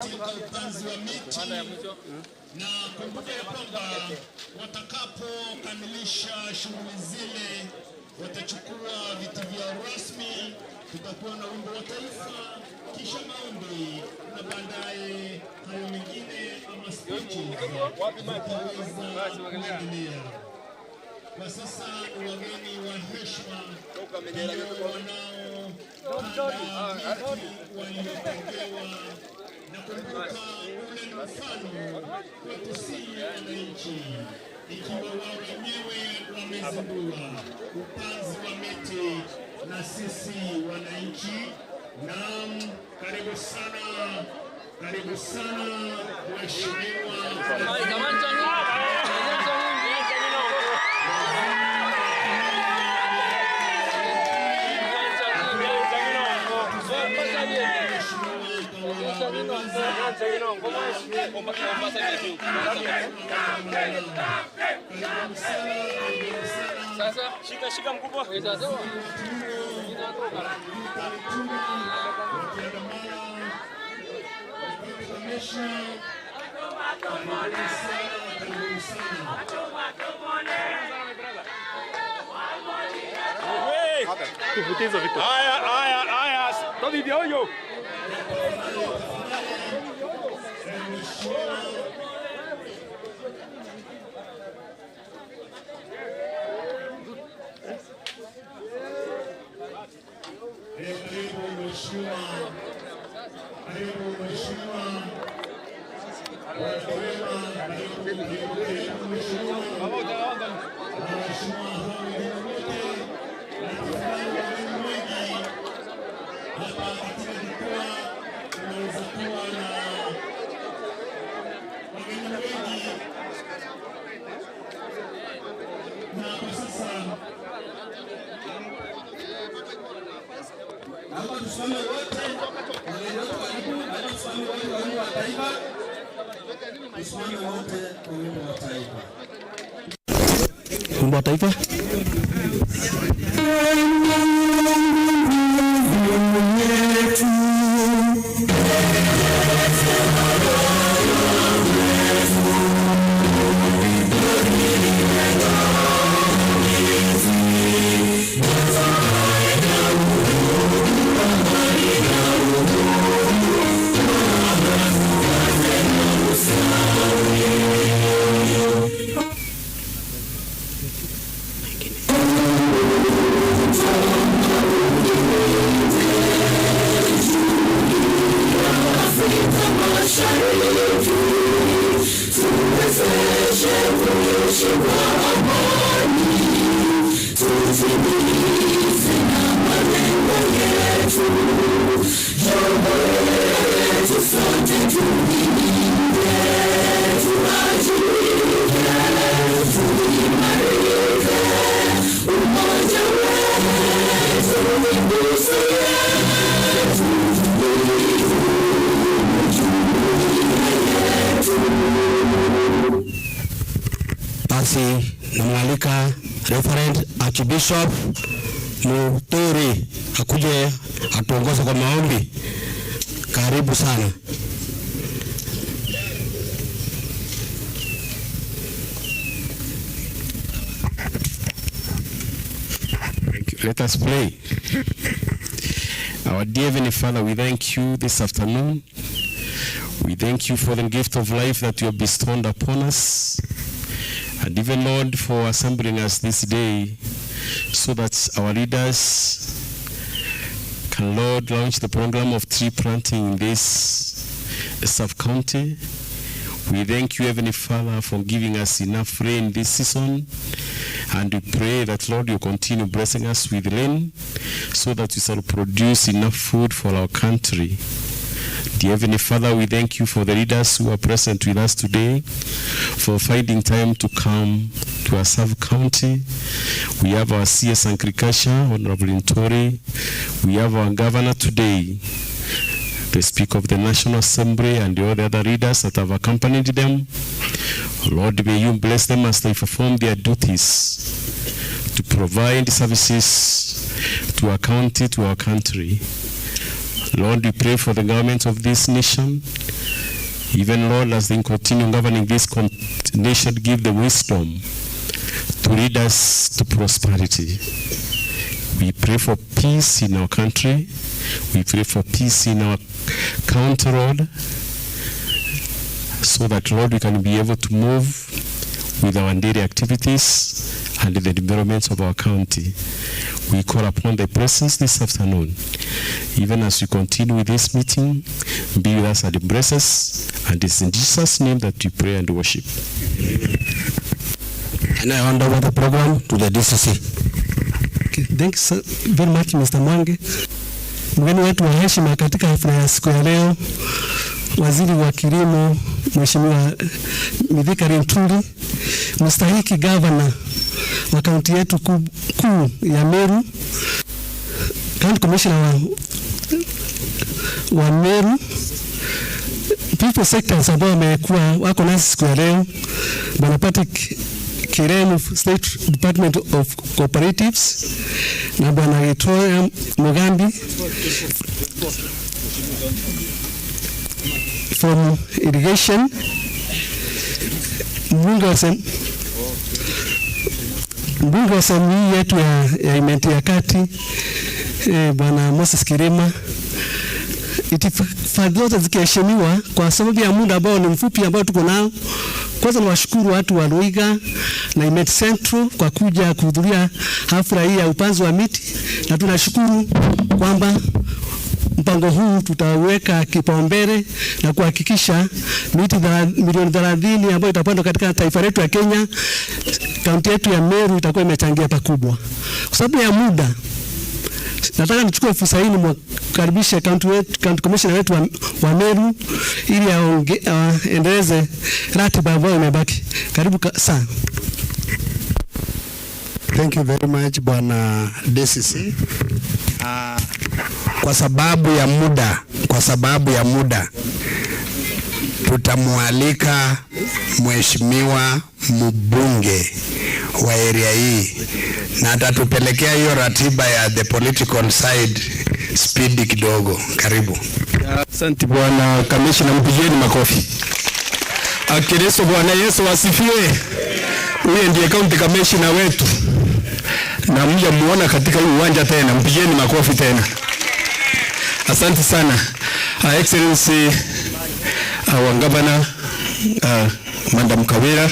Katika upanzi wa miti na kumbuka ya kwamba watakapokamilisha shughuli zile watachukua viti vyao rasmi. Tutakuwa na wimbo wa taifa, kisha maombi na baadaye hayo mengine ama speeches zitaweza kuendelea. Kwa sasa wageni wa heshima ndio wanaopanda miti waliotengewa, na kumbuka ule ni mfano kwetu si wananchi, ikiwa wao wenyewe wamezindua upanzi wa miti na sisi wananchi. Naam, karibu sana, karibu sana mheshimiwa. Sasa shika shika mkubwa. Haya, haya, haya. Tobi vyoyo. Karibu mheshimiwa, karibu mheshimiwa, wema, karibu, karibu, karibu mheshimiwa, na waheshimiwa hao wengine wote, na tafadhali wageni wengi hapa katika jukwaa, unaweza kuwa na wageni wengi, na kwa sasa Naomba tusimame wote, wageni wetu karibu, naomba tusimame wote kwa wimbo wa taifa. Tusimame wote kwa wimbo wa taifa. Wimbo wa taifa. Basi namwalika Reverend Archbishop Muturi akuje atuongoze kwa maombi. Karibu sana. Thank you. Let us pray. Our dear Heavenly Father, we thank you this afternoon. We thank you for the gift of life that you have bestowed upon us. And even, Lord, for assembling us this day so that our leaders can, Lord, launch the program of tree planting in this sub-county. We thank you, Heavenly Father, for giving us enough rain this season. And we pray that, Lord, you continue blessing us with rain so that we shall produce enough food for our country. Dear Heavenly Father, we thank you for the leaders who are present with us today, for finding time to come to our sub-county. We have our CS Agriculture, Honorable Intori. We have our governor today, the Speaker of the National Assembly, and all the other leaders that have accompanied them. Lord, may you bless them as they perform their duties to provide services to our county, to our country. Lord, we pray for the government of this nation. Even, Lord, as they continue governing this nation, give them wisdom to lead us to prosperity. We pray for peace in our country. We pray for peace in our county, Lord, so that, Lord, we can be able to move with our daily activities and the developments of our county. We call upon the presence this afternoon. Even as we continue with this meeting, be with us and embrace us. And it's in Jesus' name that we pray and worship. And I hand over the program to the DCC. Okay, thanks very much, Mr. Mwangi. Mgeni wetu wa heshima katika hafla ya siku ya leo, Waziri wa Kilimo Mheshimiwa Mithika Linturi, mstahiki gavana wa kaunti yetu kuu ya Meru, County Commissioner wa Meru, people sectors ambao wamekuwa wako nasi siku ya leo, Bwana Patrick Kiremu, State Department of Cooperatives, na Bwana Gitoya Mugambi from Irrigation, mbunge wa sehemu hii yetu ya Imenti ya Kati, Bwana Moses Kirima. Itifaki zote zikiheshimiwa, kwa sababu ya muda ambao ni mfupi ambao tuko nao. Kwanza niwashukuru watu wa Ruiga na Imenti Central kwa kuja kuhudhuria hafla hii ya upanzi wa miti, na tunashukuru kwamba mpango huu tutaweka kipaumbele na kuhakikisha miti milioni 30 ambayo itapandwa katika taifa letu ya Kenya, kaunti yetu ya Meru itakuwa imechangia pakubwa. Kwa sababu ya muda, nataka nichukue fursa hii nimkaribishe county commissioner wetu wa Meru ili aendeleze ratiba ambayo imebaki. Karibu sana. Thank you very much, Bwana DCC. Kwa sababu ya muda tutamwalika mheshimiwa mbunge wa area hii na atatupelekea hiyo ratiba ya the political side speed kidogo. Karibu. Asante Bwana Kamishna, mpigieni makofi. Akiristo Bwana Yesu asifiwe. Huyu ndiye county commissioner wetu na mja muona katika huu uwanja tena, mpigieni makofi tena. Asante sana. Excellency our Governor Madam Kawira,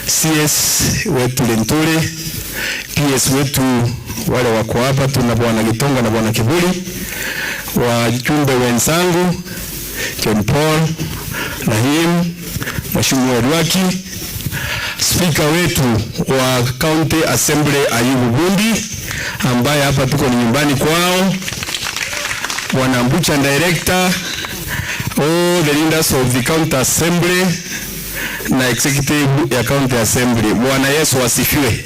CS wetu Linturi, PS wetu wale wako hapa, tuna Bwana Gitonga na Bwana Kiburi, wajumbe wenzangu John Paul, Rahim, Mheshimiwa Rwaki, Speaker wetu wa County Assembly Ayubu Bundi ambaye hapa tuko ni nyumbani kwao, Bwana Mbucha Director, all the leaders of the County Assembly na executive ya County Assembly. Bwana Yesu asifiwe.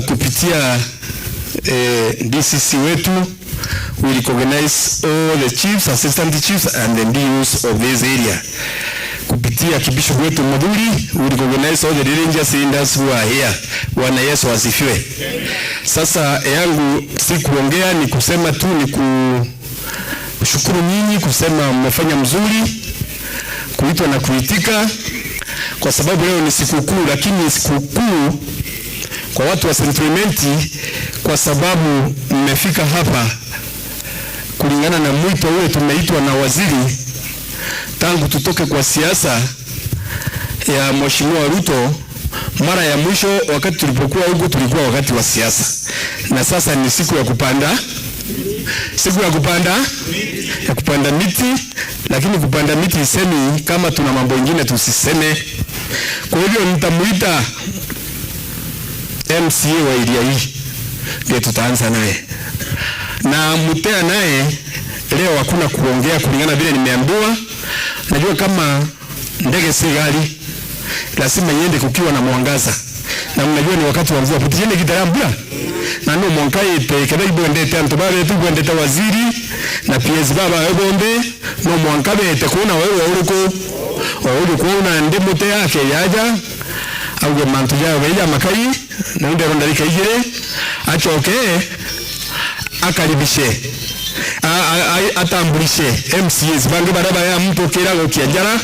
Kupitia DCC wetu, we recognize all the chiefs, assistant chiefs and the DUs of this area. Kupitia kibisho wetu Mudhuri, we recognize all the religious leaders who are here. Bwana Yesu asifiwe. Sasa yangu si kuongea, ni kusema tu, ni kushukuru nyinyi, kusema mmefanya mzuri kuitwa na kuitika, kwa sababu leo ni sikukuu, lakini sikukuu kwa watu wa Central Imenti kwa sababu mmefika hapa kulingana na mwito ule tumeitwa na waziri tangu tutoke kwa siasa ya Mheshimiwa Ruto. Mara ya mwisho wakati tulipokuwa huko tulikuwa wakati wa siasa, na sasa ni siku ya kupanda, siku ya kupanda, ya kupanda miti. Lakini kupanda miti isemi kama tuna mambo mengine tusiseme. Kwa hivyo nitamuita MCA wa area hii, ndiye tutaanza naye, na Mutea naye leo hakuna kuongea kulingana vile nimeambiwa. Najua kama ndege si gari, lazima iende kukiwa na mwangaza, na mnajua ni wakati wa mvua putijene kitarambia na no mwankai te kebe ibwendete antu babe tu bwendete waziri na PS baba ebombe no mwankabe te kuna wewe uruko uri kuona ndi mute yake yaja auge mantu yao beja makai na ndero ndarika igire achoke akaribishe Atambulishe MCAs bangi baria baria mpukira gukia njara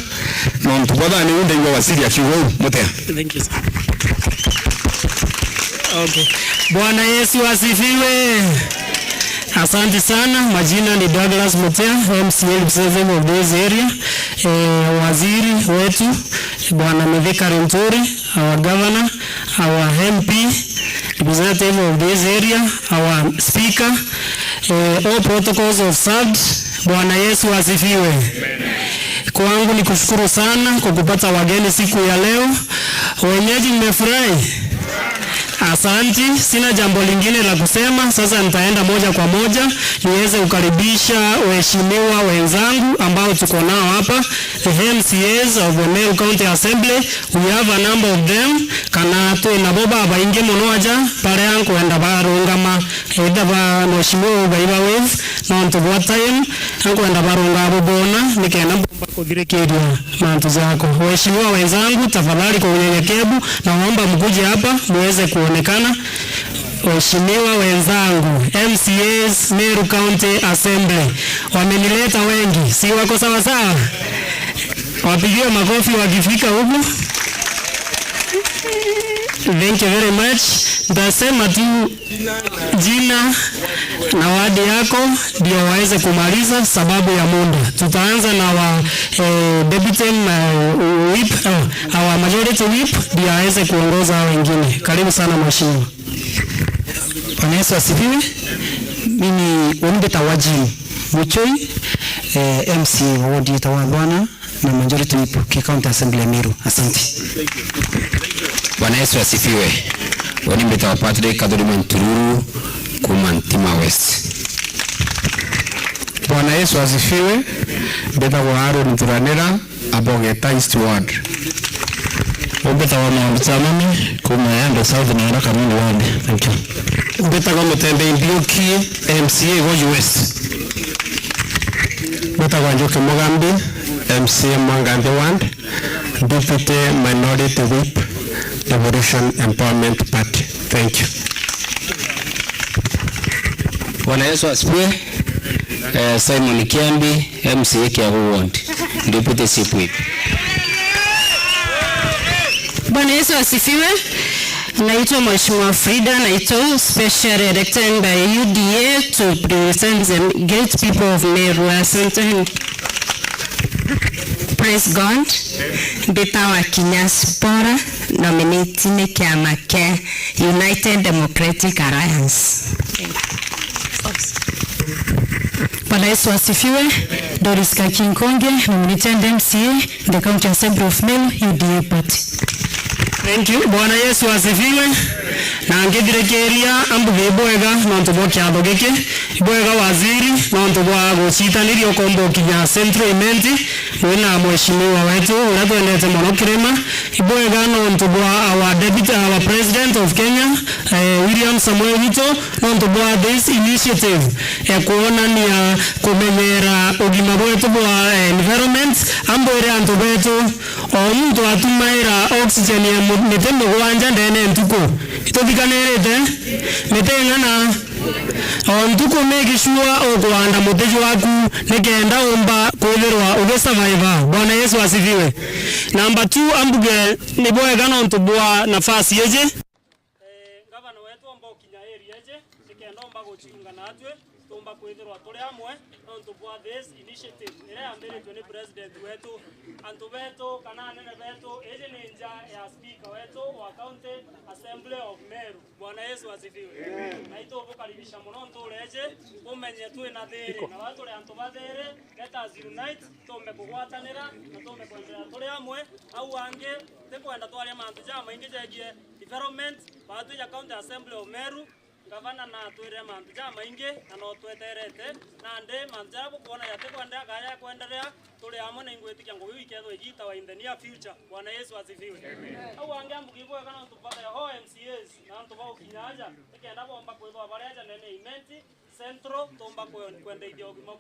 nontu bwathani ndaigua waziri akiuga u Mutea. Thank you, sir. Okay. Bwana Yesu asifiwe. Asante sana. Majina ni Douglas Mutea, MCA representative of this area. Waziri wetu Bwana Mithika Linturi, our governor, our MP representative of this area, our speaker, all protocols observed. Bwana Yesu asifiwe. Kwangu ni kushukuru sana kwa kupata wageni siku ya leo. Wenyeji mmefurahi? Asanti, sina jambo lingine la kusema. Sasa nitaenda moja kwa moja niweze kukaribisha waheshimiwa wenzangu ambao tuko nao hapa, the MCAs of the Meru County Assembly. We have a number of them. Kana twina bo babaingi muno aja baria nkwenda barungama either ba mheshimiwa baiba wave nontu bwa time nkwenda barunga abo bona nikenda mbomba kuthirikiria mantu zako. Waheshimiwa wenzangu, tafadhali kwa unyenyekevu naomba mkuje hapa muweze kuonekana. Waheshimiwa wenzangu MCAs Meru County Assembly wamenileta wengi, si wako sawa sawa? Wapigiwe makofi wakifika huku. Thank you very much. Nitasema tu jina na wadi yako ndio waweze kumaliza sababu ya muda. Tutaanza na wa deputy whip, our majority whip ndio aweze kuongoza hao wengine. Karibu sana mheshimiwa. Bwana Yesu asifiwe. Mimi Wembeta Wajim Muchoi, MCA wa wadi ya Bwana na majority whip ki County Assembly ya Meru. Asante. Bwana Yesu asifiwe. Wanimbeta wa Patrick Kadhurima Ntururu kuma Ntima West. Bwana Yesu asifiwe. Mbetagwo Aaron Thuranira abogeta East Ward. Mbetagwo Maũndũ Tamami kuma Yando South na Haraka Mungu Ward. Thank you. Mbetagwo Mutembe Mbiuki, MCA Woji West. Mbetagwo Njoki Mugambi, MCA Mwangambi Ward, Deputy Minority Whip, Devolution Empowerment Party. Thank you. Bwana Yesu asifiwe. Simon Kiambi, MCA Kiagu Ward, Deputy Chief Whip. Bwana Yesu asifiwe. Naitwa Mheshimiwa Frida Naito, special elected by UDA to represent the great people of Meru. Asante. Praise God. Mbita wa Kinya Spora, nominated nĩ kĩama kĩa United Democratic Alliance. Bwana Yesu asifiwe. Doris Kakinkonge, nominated MCA, the County Assembly of Meru, UDA Party. Thank you. Bwana Yesu asifiwe. Na ngithirekeria ambuge ibwega nontu bwa kiatho giki ibwega waziri nontu bwa gucitaniria ukomba ukinya Central Imenti wina mheshimiwa wetu uria twendete muno Kirima. Ibwega nontu bwa our deputy, our president of Kenya, William Samuel Ruto, nontu bwa this initiative ekuonania kumenyera ugima bwetu bwa environment ambwire antu betu o muntu atumaira oxygen ya mite mugwanja ndene ntuku ituthikanirite mite ing'ana o ntuku make sure ukuhanda muti waku nikenda umba kwithirwa ugisurvive. Bwana Yesu asifiwe. Number 2 ambuge ni bwega nontu bwa nafasi yeje gavana wetu omba ukinya area yeje nikenda omba guchiunga natwe tumba kwithirwa turi amwe nontu bwa this initiative iria yambiritwe ni president wetu antu betu kana anene betu iji ni nja ya speaker wetu wa County Assembly of Meru. Bwana Yesu asifiwe. Na itu bukaribisha muno ntureje umenye twina thiri na watu antu bathere. Let us unite tume kugwatanira na tume kwenderea turi amwe au angi tikwenda twaria mantu ja maingi jegie development batu ya County Assembly of Meru. Gavana na twire mantu ja maingi na no tweterete na ndi mantu ja bukuona ya tikwendea kaya kwenderea turi amwe na ingwitikia ngugi wikethwo igitawa in the near future. Bwana Yesu asifiwe. Au angi ambugi bwega no tupathe ho MCAs na ntu ba ukinyaja tikenda bomba kwithwa baria ja nene Imenti Central tumba kwendeithia ugima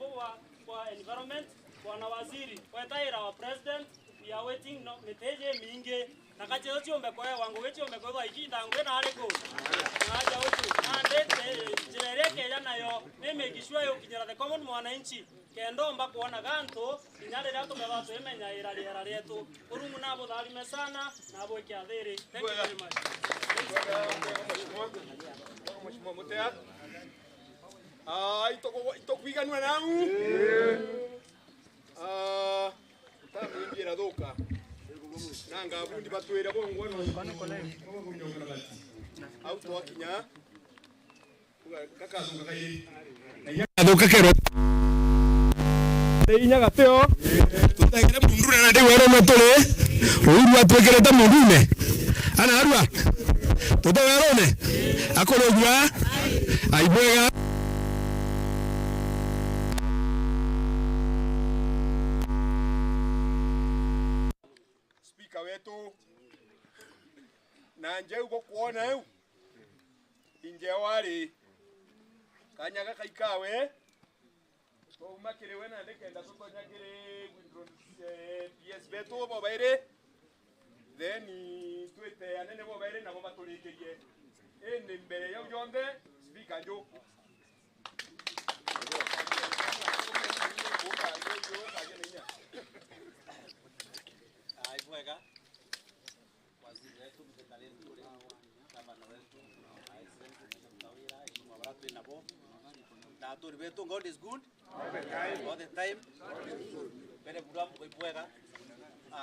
bwa environment. Bwana waziri wetaira wa president, we are waiting no miteje mingi na kache chiombe koe wangu gechiombe koe ikita ngwe na ariko aja utu ande njira nayo nimekishwa yo kinyara the common mwananchi kendo mba kuona ganto inyale ratu meba twemenya ira riera rietu urungu nabo tharime sana nabo ikiathiri. Thank you very much. Mheshimiwa Mutea. Ah, itokwiganwa nau. Ah, utamwimbiira thuka. Nanga bundi batwira bongwa no. Au twakinya. Kakathunga kairi. Thuka kero. Inya gateo. Tutagere mundure na ndiwero matore. Ruru atwekerete mundune. Ana arua. Tutawerone. Akorogwa. Aibwega. Speaker wetu na njeu gokuona eu inje wari kanyaga kaikawe twaumakire na ndikenda tutonyagire PS betu bo baire then twite anene bo baire nabo baturikirie indi mbere yau yonthe speaker Njoku. Aibwega waziri wetu mzetaleni kule gavana wetu Mtawira heshima baratu nabo na betu. God is good all the time. Bere bura ibwega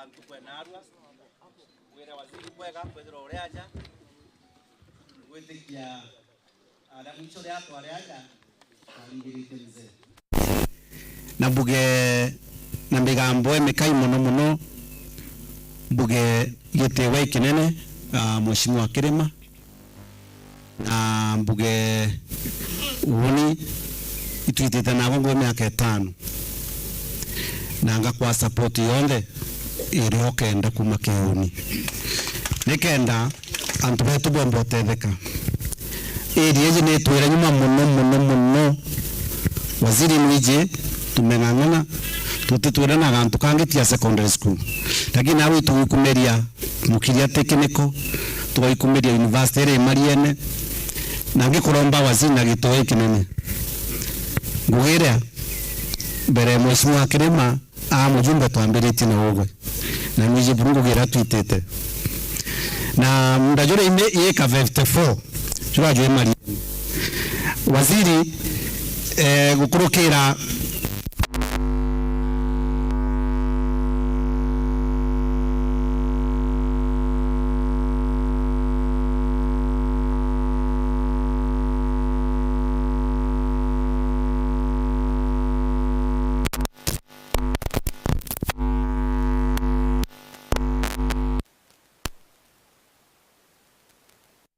antu kwenarua wira waziri bwega kwethira uria aja gwitikia aria mwico ria atware aja aringirite mzee na mbuge na migambo emikai muno muno mbuge gitiwa ikinene Mheshimiwa Kirima na mbuge uni itwitite nabo ngwe miaka 5 na ngakwa support yonthe iri okenda kuma kiuni nikenda antu betu bombe utetheka iri eji ni twira nyuma muno muno muno waziri nwije tumeng'ang'ana tutitwira na gantu kangi tia secondary school lakini nawe tugikumeria mukiria technical tugaikumeria university iri mariene na ngikuromba waziri na gitoi kinene ngugiria mbere Mheshimiwa Kirima a mujumbe twambiritie na ugwe na nwije ngugira twitite na ndajure ime yeka 54 turajwe mari waziri gukurukira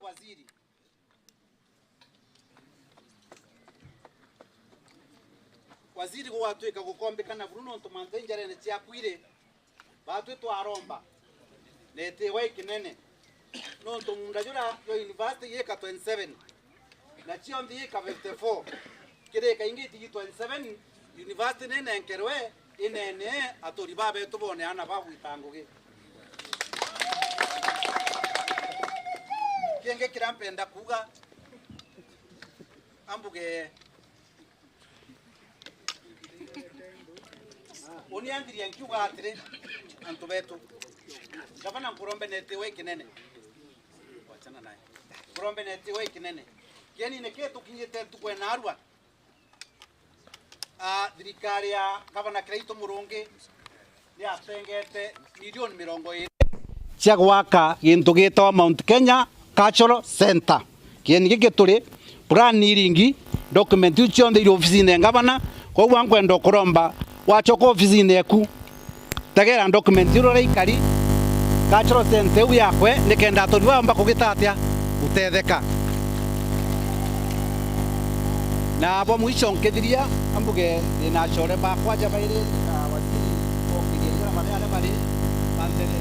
waziri waziri gwatwika gukombekana buru nontu manthe njarene ciakwire batwi twaromba netiwa ikinene nontu munda jura yo university yeka 27 na cionthi yeka 54 kirika ingi itigi 27 university ninenkerwe inene aturi babetu bone ana bagwita ngugi kienge kirampenda kuga ambuge uniandiria nkiuga atiri antu betu gavana nkurombe netiwa ikinene wachana naye nkurombe netiwa ikinene kieni niki tukinyite tukwenarua thirikari ya gavana Kiraito Murungi ni atengete milioni 20 cia gwaka gintu gitagwo Mount Kenya Cultural Center kieni giki turi plan iringi document cionthe iri ofisi-ini gavana koguo nkwenda kuromba wachoka ofisi-ini eku tegera document urore ikari Cultural Center eu yakwe nikenda atori wamba kugita atia gutetheka na abo mwico nkithiria ambuge ndina acore bakwa nja bairi na waziri okiria baria aria bari banderete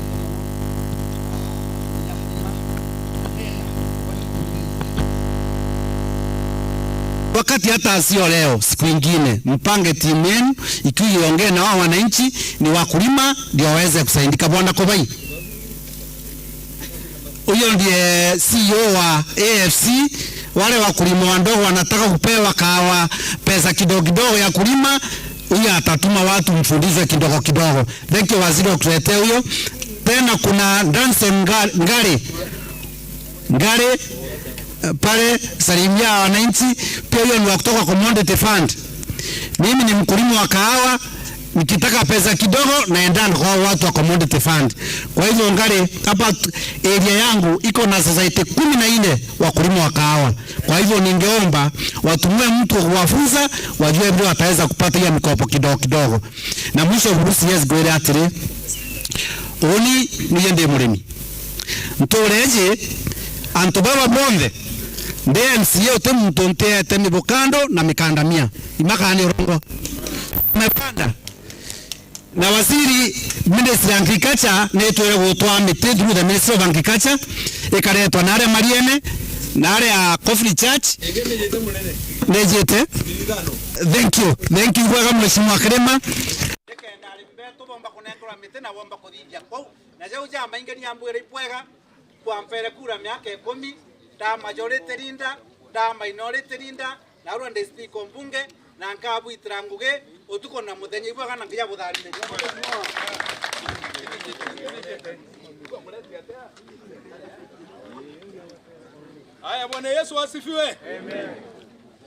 muno. Wakati hata sio leo, siku ingine mpange timu yenu ikiwa iongee na wao wananchi ni wakulima ndio waweze kusaidika. Bwana Kobai huyo ndiye CEO wa AFC. Wale wakulima wadogo wanataka kupewa kahawa pesa kidogo kidogo ya kulima, huyo atatuma watu mfundishwe kidogo kidogo. Thank you waziri wa kutuletea huyo. Tena kuna Danson Ngare Ngare pale, salimia wananchi pia, huyo ni wa kutoka Commodity Fund. Mimi ni mkulima wa kahawa, nikitaka pesa kidogo naenda kwa watu wa Commodity Fund. Kwa hivyo Ngare, hapa area yangu iko na society 14 wakulima wa kahawa. Kwa hivyo ningeomba watumie mtu kuwafunza, wajue vile wataweza kupata hiyo mikopo kidogo kidogo. Na mwisho Bruce yes gwire atiri uni niye ndi murimi ntureje antu baba bonthe ndi MCA uti muntu ntiete mibukando na mikandamia imakani urongo mepanda na waziri Ministry ya Agriculture nä gutwa mĩtĩ through the Ministry of Agriculture ĩkaretwo na arĩa mariene na arĩa Coffee Church nĩnjĩte. Thank you, thank you kwega mheshimiwa Kirima. Tubomba kunengerwa mĩtĩ na womba kũthithia kũu na jau jamaingĩ niambwĩra ipwega kwampere kura miaka 10 nda majority leader nda minority leader na urwa ndi speaker mbunge na nkabwitira ngugi utuko na muthenya ibwega na nginya butharime. Haya, Bwana Yesu asifiwe. Amen.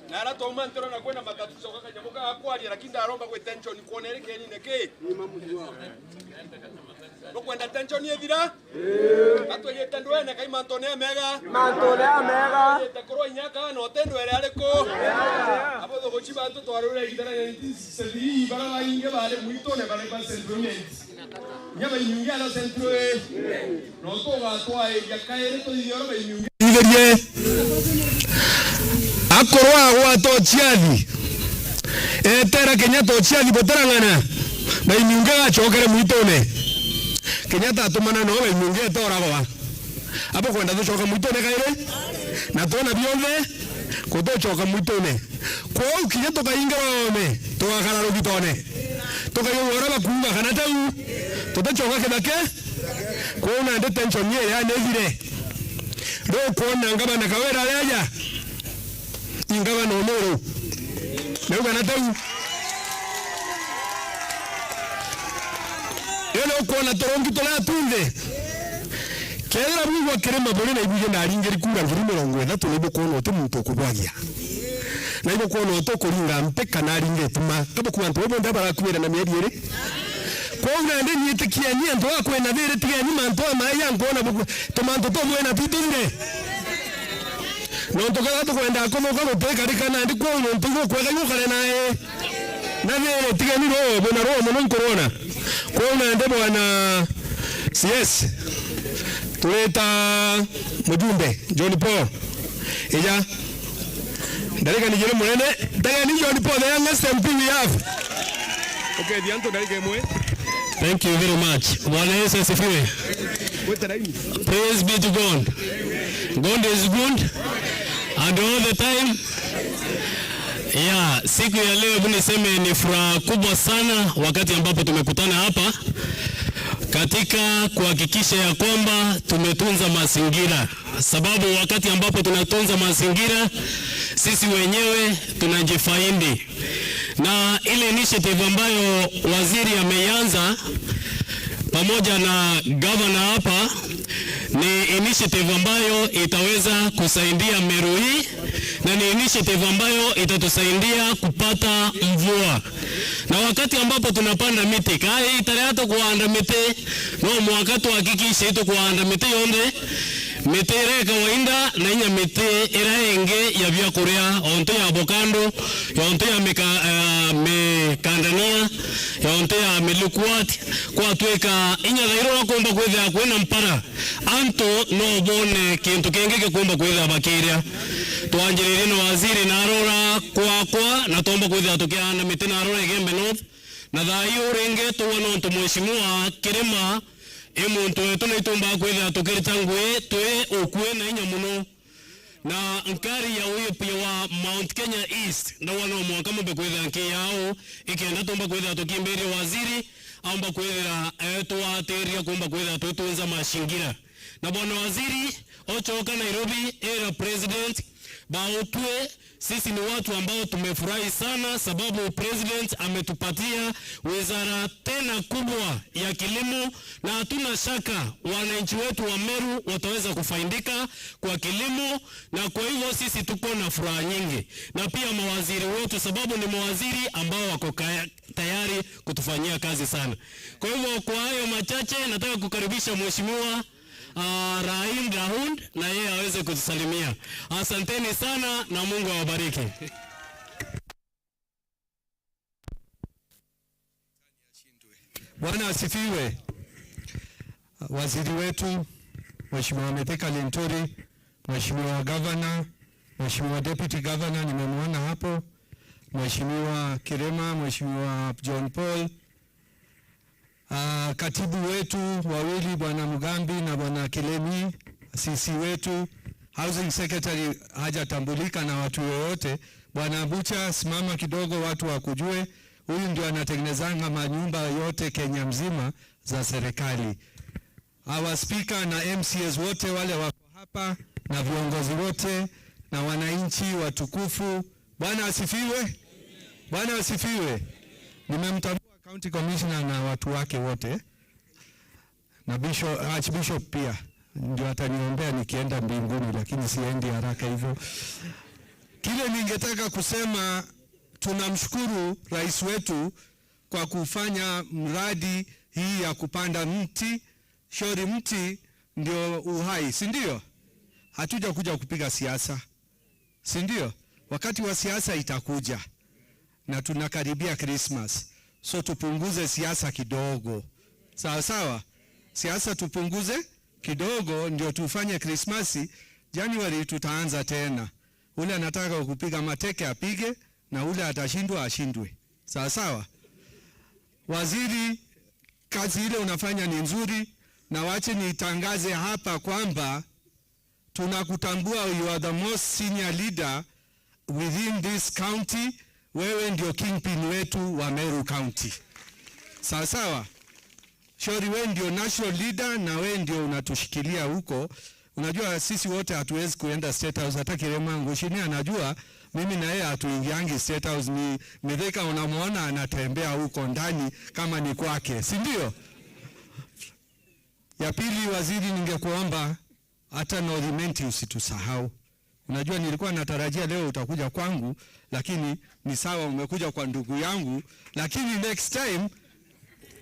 Na ara twauma ntero na kwena matatizo kakanyamuka gakwaria lakini ndaromba gwi tension kuona iri keni niki Nukwenda tension ethira atwegete ndwene kai mantone mega mantone mega yete korwo inyaka no tendo ere ariku abo thogochi bantu twarure itara ya 1963 bara bainge bare mwito ne bare ba settlement nya bainyunge ala centro e no togatwa e yakaere to dioro bainyunge igerie akorwo agwata ochiathi etera Kenyatta ochiathi botarang'ana bainyunge gachokere mwitone Kenyatta atumana no bainyunge etoragwa abo kwenda tucoka mwitone kaire na tuona bionthe kutocoka mwitone kwou kinya tukaingira one tugakara rugitone tukaigua bakuga kana tau tutacoka kithake kwou nandi tension ĩrĩa nĩthire riu kuona ngabana kawira areja ingabana ũmũrũ nauga na tau ĩno ukuona tũrũngi tũrĩa tunthe kethira bwigua kirima buri na ibuje ndaringiri kura 30,000 nĩ bukuona ũti muntu ũkubwagia na ibukuona ũtũkũringa mpe kana aringe tuma kabukuwa ntu bonthe barakuĩra na mĩeri ĩrĩ kwou nandi nyĩtĩkia nyi antu akwĩna thĩrĩ tiga nyi mantu amaya nkuona tũmantu tũmwĩna titũthire nontu kaga tũkwendaa kũthũka gũtĩkarĩka nandi kwou nontu igũkwega igũkare naĩ na thĩrĩ tiga ni roho bwĩna roho mũno nkũrona kwou nandi bwana CS tuleta mjumbe John Paul ija ndarika ni jere munene ndaka ni John Paul the youngest MP we have. Okay, dianto ndarika imwe. Thank you very much. Bwana Yesu asifiwe. Praise be to God. God is good and all the time. Yeah, siku ya leo hebu niseme ni furaha kubwa sana wakati ambapo tumekutana hapa katika kuhakikisha ya kwamba tumetunza mazingira, sababu wakati ambapo tunatunza mazingira sisi wenyewe tunajifaidi. Na ile initiative ambayo waziri ameianza pamoja na governor hapa ni initiative ambayo itaweza kusaidia Meru hii na ni initiative ambayo itatusaidia kupata mvua. Na wakati ambapo tunapanda miti kai tarehe kuanda miti no mwaka tuhakikishe itu kuanda miti yonde miti ira kawaida na inya miti ira ingi ya byakuria onto ya avocado yonto ya mikandania yonto ya milukwat kwatwika inya thairo kumba kwithia kwina mpara antu no bone kintu kingi gikumba kwithia bakiria twanjiririe na waziri na arora kwakwa na tomba kwithia tukianda miti na arora Igembe North na thayo ringi tuwa nontu mheshimiwa Kirima imuntu wetu na itumba kwithia tukirita ngui twi ukue na inya muno Na nkari ya whip wa Mount Kenya East na wana mwaka mbe kwetha nki yao ikenda tumba kwetha tukimberia waziri amba kwetha tuwateria kumba kwetha tutunza mashingira na bwana waziri ochoka Nairobi era president bautwe. Sisi ni watu ambao tumefurahi sana sababu president ametupatia wizara tena kubwa ya kilimo, na hatuna shaka wananchi wetu wa Meru wataweza kufaidika kwa kilimo, na kwa hivyo sisi tuko na furaha nyingi, na pia mawaziri wetu, sababu ni mawaziri ambao wako tayari kutufanyia kazi sana. Kwa hivyo kwa hayo machache nataka kukaribisha mheshimiwa Rahim Rahund na yeye aweze kutusalimia. Asanteni sana na Mungu awabariki. Bwana asifiwe. Waziri wetu Mheshimiwa Mithika Linturi, Mheshimiwa Governor, Mheshimiwa Deputy Governor nimemwona hapo, Mheshimiwa Kirema, Mheshimiwa John Paul, katibu wetu wawili Bwana Mugambi na Bwana Kilemi, CC wetu, Housing Secretary hajatambulika na watu yoyote. Bwana Bucha, simama kidogo watu wakujue. Huyu ndio anatengenezanga manyumba yote Kenya mzima za serikali. Our speaker na MCAs wote wale wako hapa na viongozi wote na wananchi watukufu. Bwana asifiwe. Bwana asifiwe. Nimemtambua County Commissioner na watu wake wote na Bishop, Archbishop pia ndio ataniombea nikienda mbinguni, lakini siendi haraka hivyo. Kile ningetaka kusema, tunamshukuru rais wetu kwa kufanya mradi hii ya kupanda mti. Shauri mti ndio uhai, si ndio? Hatuja kuja kupiga siasa, si ndio? Wakati wa siasa itakuja na tunakaribia Christmas, so tupunguze siasa kidogo, sawa sawa. Siasa tupunguze kidogo ndio tufanye Krismasi. Januari tutaanza tena. Ule anataka kupiga mateke apige, na ule atashindwa ashindwe, sawa sawa. Waziri, kazi ile unafanya ni nzuri, na wache nitangaze hapa kwamba tunakutambua, you are the most senior leader within this county. Wewe ndio kingpin wetu wa Meru County, sawa sawa. Shauri, wewe ndio national leader na wewe ndio unatushikilia huko. Unajua sisi wote hatuwezi kuenda State House, hata Kirema Ngushini anajua mimi na yeye hatuingiangi State House. Ni Mithika unamuona anatembea huko ndani kama ni kwake, si ndio? Ya pili, waziri, ningekuomba hata North Imenti usitusahau. Unajua nilikuwa natarajia leo utakuja kwangu, lakini ni sawa umekuja kwa ndugu yangu, lakini next time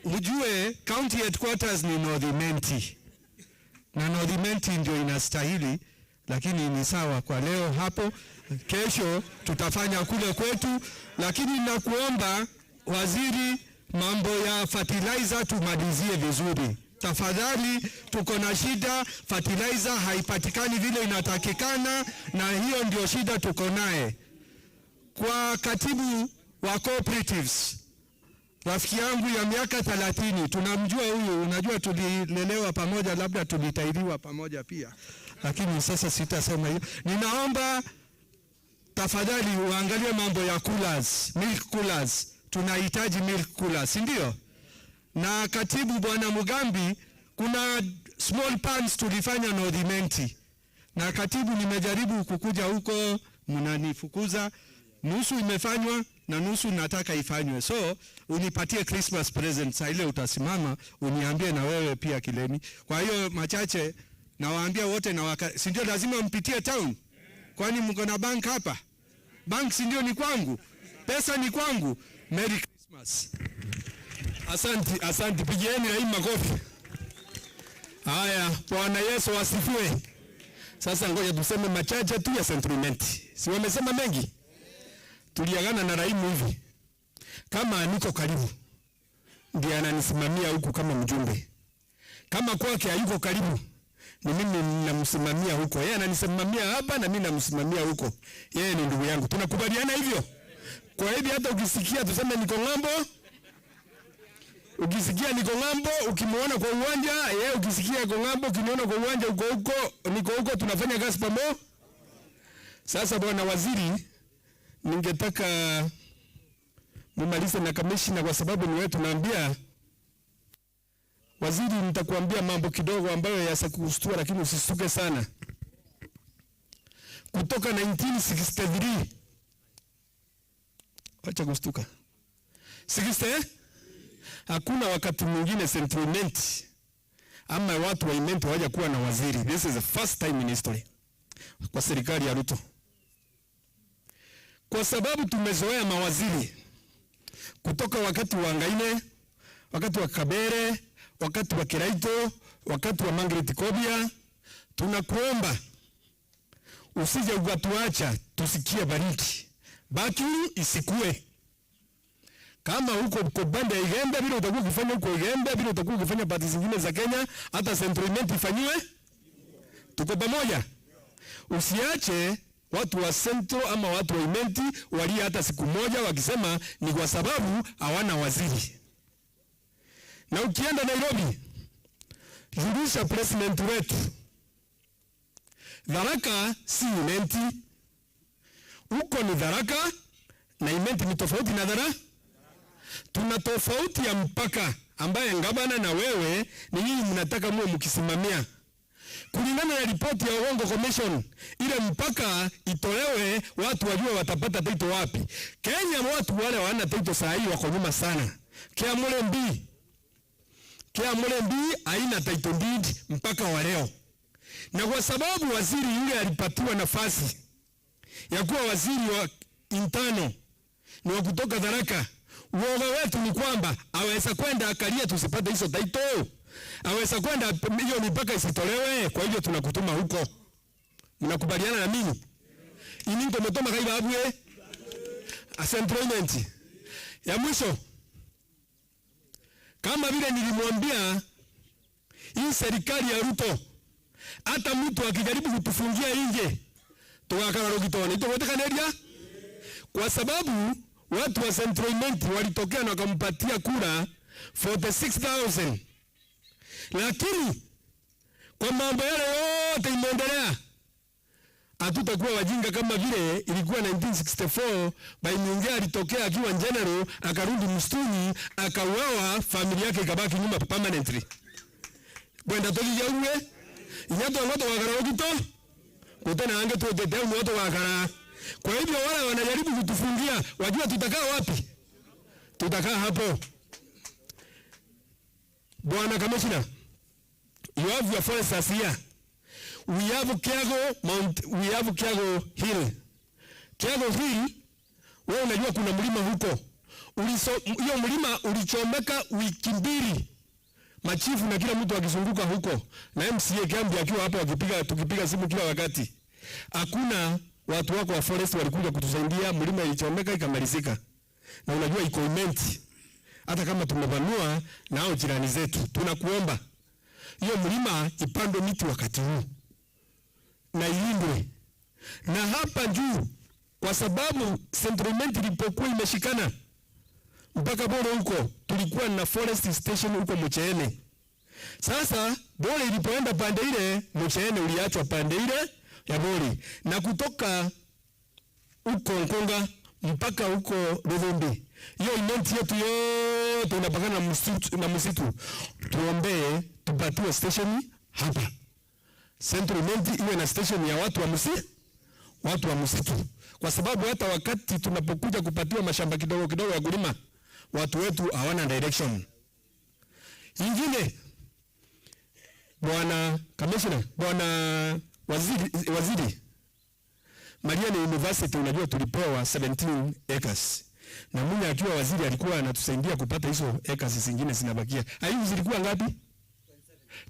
ujue county headquarters ni North Imenti na North Imenti ndio inastahili, lakini ni sawa kwa leo hapo. Kesho tutafanya kule kwetu, lakini nakuomba waziri, mambo ya fertilizer tumalizie vizuri tafadhali. Tuko na shida, fertilizer haipatikani vile inatakikana, na hiyo ndio shida tuko naye. Kwa katibu wa cooperatives, rafiki yangu ya miaka 30, tunamjua huyu, unajua tulilelewa pamoja, labda tulitairiwa pamoja pia, lakini sasa sitasema hiyo. Ninaomba tafadhali uangalie mambo ya coolers, milk coolers. Tunahitaji milk coolers, si ndio? Na katibu Bwana Mugambi, kuna small pans tulifanya North Imenti, na katibu, nimejaribu kukuja huko, mnanifukuza. Nusu imefanywa na nusu nataka ifanywe, so unipatie Christmas present saa ile utasimama uniambie na wewe pia Kilemi. Kwa hiyo machache nawaambia wote na si ndio lazima mpitie town? Kwani mko na bank hapa? Bank si ndio ni kwangu, pesa ni kwangu. Merry Christmas. Asante, asante. Pigieni na hii makofi. Haya, Bwana Yesu asifiwe. Sasa ngoja tuseme machache tu ya sentiment. Si wamesema mengi? Tuliagana na Raimu hivi. Kama niko karibu, ndiye ananisimamia huku kama mjumbe. Kama kwake hayuko karibu, ni mimi namsimamia huko. Yeye ananisimamia hapa na mimi namsimamia huko. Yeye ni ndugu yangu. Tunakubaliana hivyo? Kwa hivyo hata ukisikia tuseme niko ng'ambo, ukisikia niko ng'ambo, ukimuona kwa uwanja, yeye ukisikia niko ng'ambo, ukiniona kwa uwanja uko huko, niko huko, tunafanya kazi pamoja. Sasa bwana waziri, ningetaka mumalize na kamishna, kwa sababu ni wewe tunaambia. Waziri, nitakuambia mambo kidogo ambayo yasakushtua, lakini usisuke sana. Kutoka 1963, wacha kustuka, 60, hakuna wakati mwingine Central Imenti ama watu wa Imenti hawaja kuwa na waziri. This is the first time in history kwa serikali ya Ruto, kwa sababu tumezoea mawaziri kutoka wakati wa Ngaine, wakati wa Kabere, wakati wa Kiraito, wakati wa Margaret Kobia. Tunakuomba usije ukatuacha tusikie baridi, baki isikue kama huko kwa bande ya Igembe vile utakuwa ukifanya huko Igembe, vile utakuwa ukifanya pati zingine za Kenya, hata Central Imenti ifanyiwe. Tuko pamoja. Usiache watu wa Central ama watu wa Imenti walie hata siku moja wakisema ni kwa sababu hawana waziri. Na ukienda Nairobi, julisha president wetu, Tharaka si Imenti, huko ni Tharaka na Imenti ni tofauti na Tharaka. Tuna tofauti ya mpaka ambaye ngabana na wewe ni nyinyi mnataka muwe mkisimamia. Kulingana na ripoti ya Uongo Commission, ile mpaka itolewe, watu wajue watapata title wapi. Kenya watu wale hawana title saa hii wako nyuma sana. Kiamulembi haina title deed mpaka wa leo. Na kwa sababu waziri yule alipatiwa nafasi ya kuwa waziri wa internal ni wa kutoka Tharaka, uoga wetu ni kwamba aweza kwenda akalia tusipate hizo title, aweza kwenda hiyo mipaka isitolewe. Kwa hivyo tunakutuma huko. Mnakubaliana na mimi? Iningo motoma kaiba abwe employment ya mwisho, kama vile nilimwambia hii serikali ya Ruto, hata mtu akijaribu kutufungia nje tugakara rugitoni itugotekanĩria, kwa sababu watu wa Central Imenti walitokea na wakampatia kura 46,000, lakini kwa mambo yale yote imeendelea, hatutakuwa wajinga kama vile ilikuwa 1964. Baimungia alitokea akiwa general, akarudi msituni, akauawa, familia yake ikabaki nyuma permanently. Kwenda tokigia uwe inyato ngoto wakara okito kutena ange tuotete au moto wakara. Kwa hivyo wale wanajaribu kutufungia, wajua tutakaa wapi? Tutakaa hapo. Bwana Commissioner, you have your foresters here. We have Kiago Mount, we have Kiago Hill. Kiago Hill, wewe unajua kuna mlima huko. Hiyo mlima ulichomeka wiki mbili. Machifu na kila mtu akizunguka huko na MCA Kambi akiwa hapo tukipiga simu kila wakati. Hakuna watu wako wa forest walikuja kutusaidia, mlima ilichomeka ikamalizika. Na unajua iko Imenti. Hata kama tumepanua na hao jirani zetu, tunakuomba hiyo mlima ipandwe miti wakati huu na ilindwe. Na hapa juu, kwa sababu Central Imenti ilipokuwa imeshikana mpaka Bole huko, tulikuwa na forest station huko Mucheene. Sasa Bole ilipoenda pande ile, Mucheene uliachwa pande ile ya Bole. Na kutoka huko Nkonga mpaka huko Ruvumbi, hiyo Imenti yetu yote inapakana na msitu. Tuombee tupatiwe station hapa. Central Imenti iwe na station ya watu wa msitu, watu wa msitu. Kwa sababu hata wakati tunapokuja kupatiwa mashamba kidogo kidogo ya kulima, watu wetu hawana direction. Ingine, Bwana Commissioner, Bwana Waziri, Mariani University unajua tulipewa 17 acres. Na Munya akiwa waziri alikuwa anatusaidia kupata hizo acres zingine zinabakia. Hizo zilikuwa ngapi?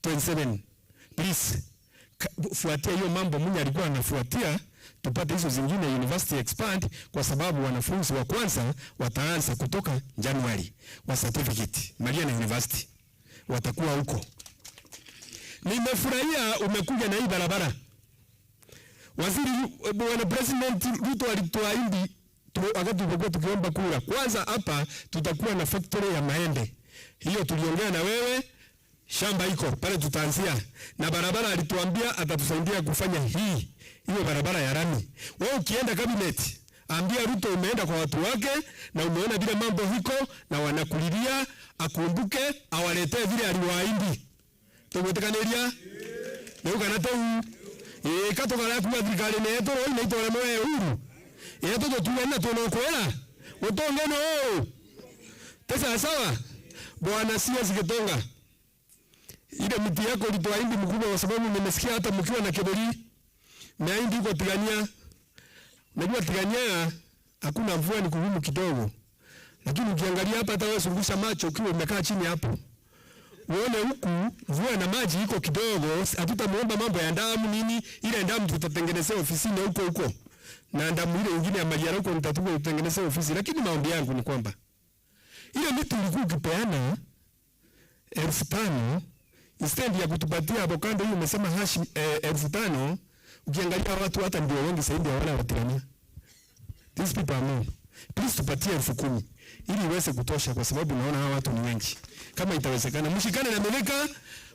27. Please, fuatia hiyo mambo Munya alikuwa anafuatia tupate hizo zingine, university expand, kwa sababu wanafunzi wa kwanza wataanza kutoka January wa certificate Mariani University watakuwa huko. Nimefurahia umekuja na hii barabara. Waziri, Bwana President Ruto alituahidi wakati tulipokuwa tukiomba kura. Kwanza hapa tutakuwa na factory ya maembe. Hiyo tuliongea na wewe, Shamba iko pale, tutaanzia na barabara. Alituambia atatusaidia kufanya hii iwe barabara ya rami. Wewe ukienda cabinet, ambia Ruto umeenda kwa watu wake na umeona vile mambo hiko na wanakulilia, akumbuke awaletee vile aliwaahidi. Tugwĩtĩkanĩria rĩu kana tĩu ĩĩ katũgara kuma thirikari nĩ ĩtũrwo nĩ itũra mwe uru ĩĩ tũtũtuge na tũnũkwĩra gũtũnge no ũũ tesa sawa. Bwana CS Gitonga, ile miti yako ulitoa mkubwa, kwa sababu nimesikia hata mkiwa na kiburi mahindi iko Tigania. Unajua Tigania hakuna mvua, ni kugumu kidogo, lakini ukiangalia hapa, hata wewe zungusha macho ukiwa umekaa chini hapo uone huku mvua na maji iko kidogo. Hatutamuomba mambo ya ndamu nini, ile ndamu tutatengenezea ofisini huko huko, na ndamu ile nyingine ya maji huko nitatuka kutengenezea ofisi. Lakini maombi yangu ni kwamba ile miti ulikuwa ukipeana 5,000 instead ya kutupatia hapo kando, hiyo umesema hashi 5,000. Ukiangalia watu hata ndio wengi zaidi ya wale wa Tigania. These people are more. Please tupatie 10,000 ili iweze kutosha, kwa sababu naona hawa watu ni wengi. Kama itawezekana, mshikane na Meleka,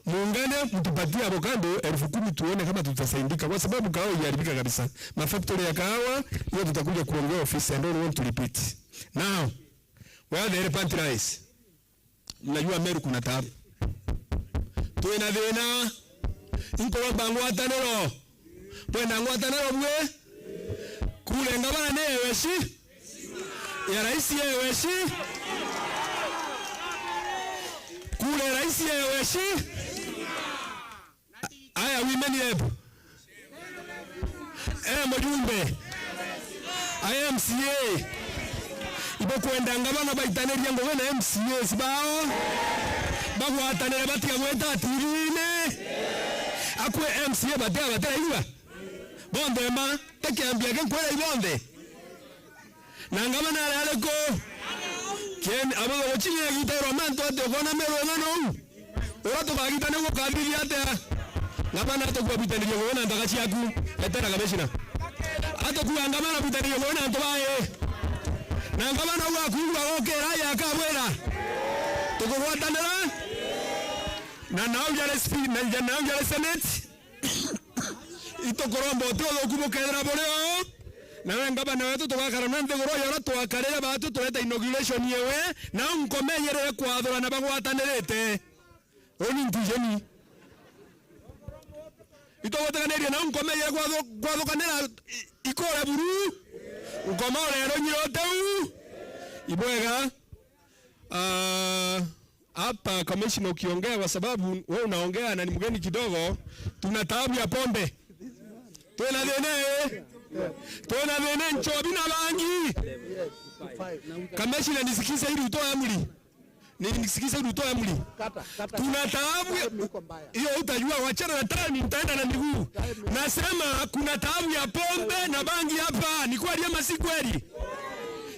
muungane, mtupatie avocado 10,000 tuone kama tutasaidika, kwa sababu kahawa iharibika kabisa. Mafactory ya kahawa hiyo tutakuja kuongea ofisi, I don't want to repeat. Now, where the elephant lies. Mnajua Meru kuna taabu. Twina thina inkoromba ngwataniro. Twenda ngwataniro bwe. Kule ngabana ne weshi. Ya rais yeweshi. Kule rais yeweshi. Aya women rep. Mjumbe. Aya MCA. Ibo kwenda ngabana baitaneria ngowe na MCA sibao. Bagwatanira batiga gweta atirine. Akwe MCA batia batera igwa. Bonde ma tekiambia ke kwera ibonde. Na ngabana areko. Ken abo gochinya gitero manto ate okona mero ngano. Ora tugagita niguo kathithia atia. Ngabana atokuabitaniria gowe na ndaga ciaku. Etera kamishina. Atokuwa ngabana abitaniria gowe na ntobae. Na ngabana gwakuigua gokera ya kabwera. Tukugwatanira na nao yale speed na nao yale senate. Itokorombo otho kumukethera bureo. Nawe ngabana wetu tugakara na nthiguru yora twakarire batu tureta inauguration yewe na nkomenyerere kwathura na bagwatanirite. Oni ntijeni. Itogwatanĩria na nkomenyerere kwathukanĩra ikora buru. Nkoma rero nyiroteu. Ibwega. Hapa commissioner ukiongea kwa sababu wewe unaongea na ni mgeni kidogo, tuna taabu ya pombe. Tuna thene. Tuna thene nchobi na bangi. Kamishna nisikize ili utoe amri. Nisikize ili utoe amri. Tuna taabu hiyo utajua, wachana na tani nitaenda na miguu. Nasema kuna taabu ya pombe na bangi hapa. Ni kweli ama si kweli?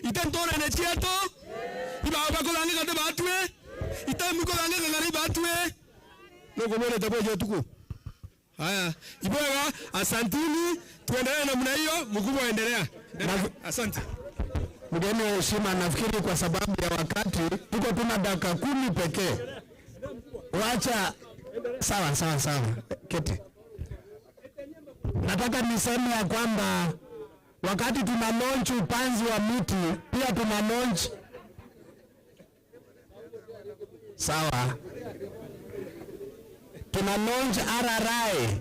Itentona na chiato. Iba bakolanga kate batwe. Itamuko ganga ngari batwe. Noko mwele taboje tuko. Haya, Ibwega, asantini, tuendelee namna hiyo, mkubwa endelea. Asante. Mgeni wa heshima, nafikiri kwa sababu ya wakati tuko tuna dakika 10 pekee. Wacha sawa sawa sawa. Keti. Nataka niseme ya kwamba wakati tuna launch upanzi wa miti, pia tuna launch sawa. Tuna launch RRI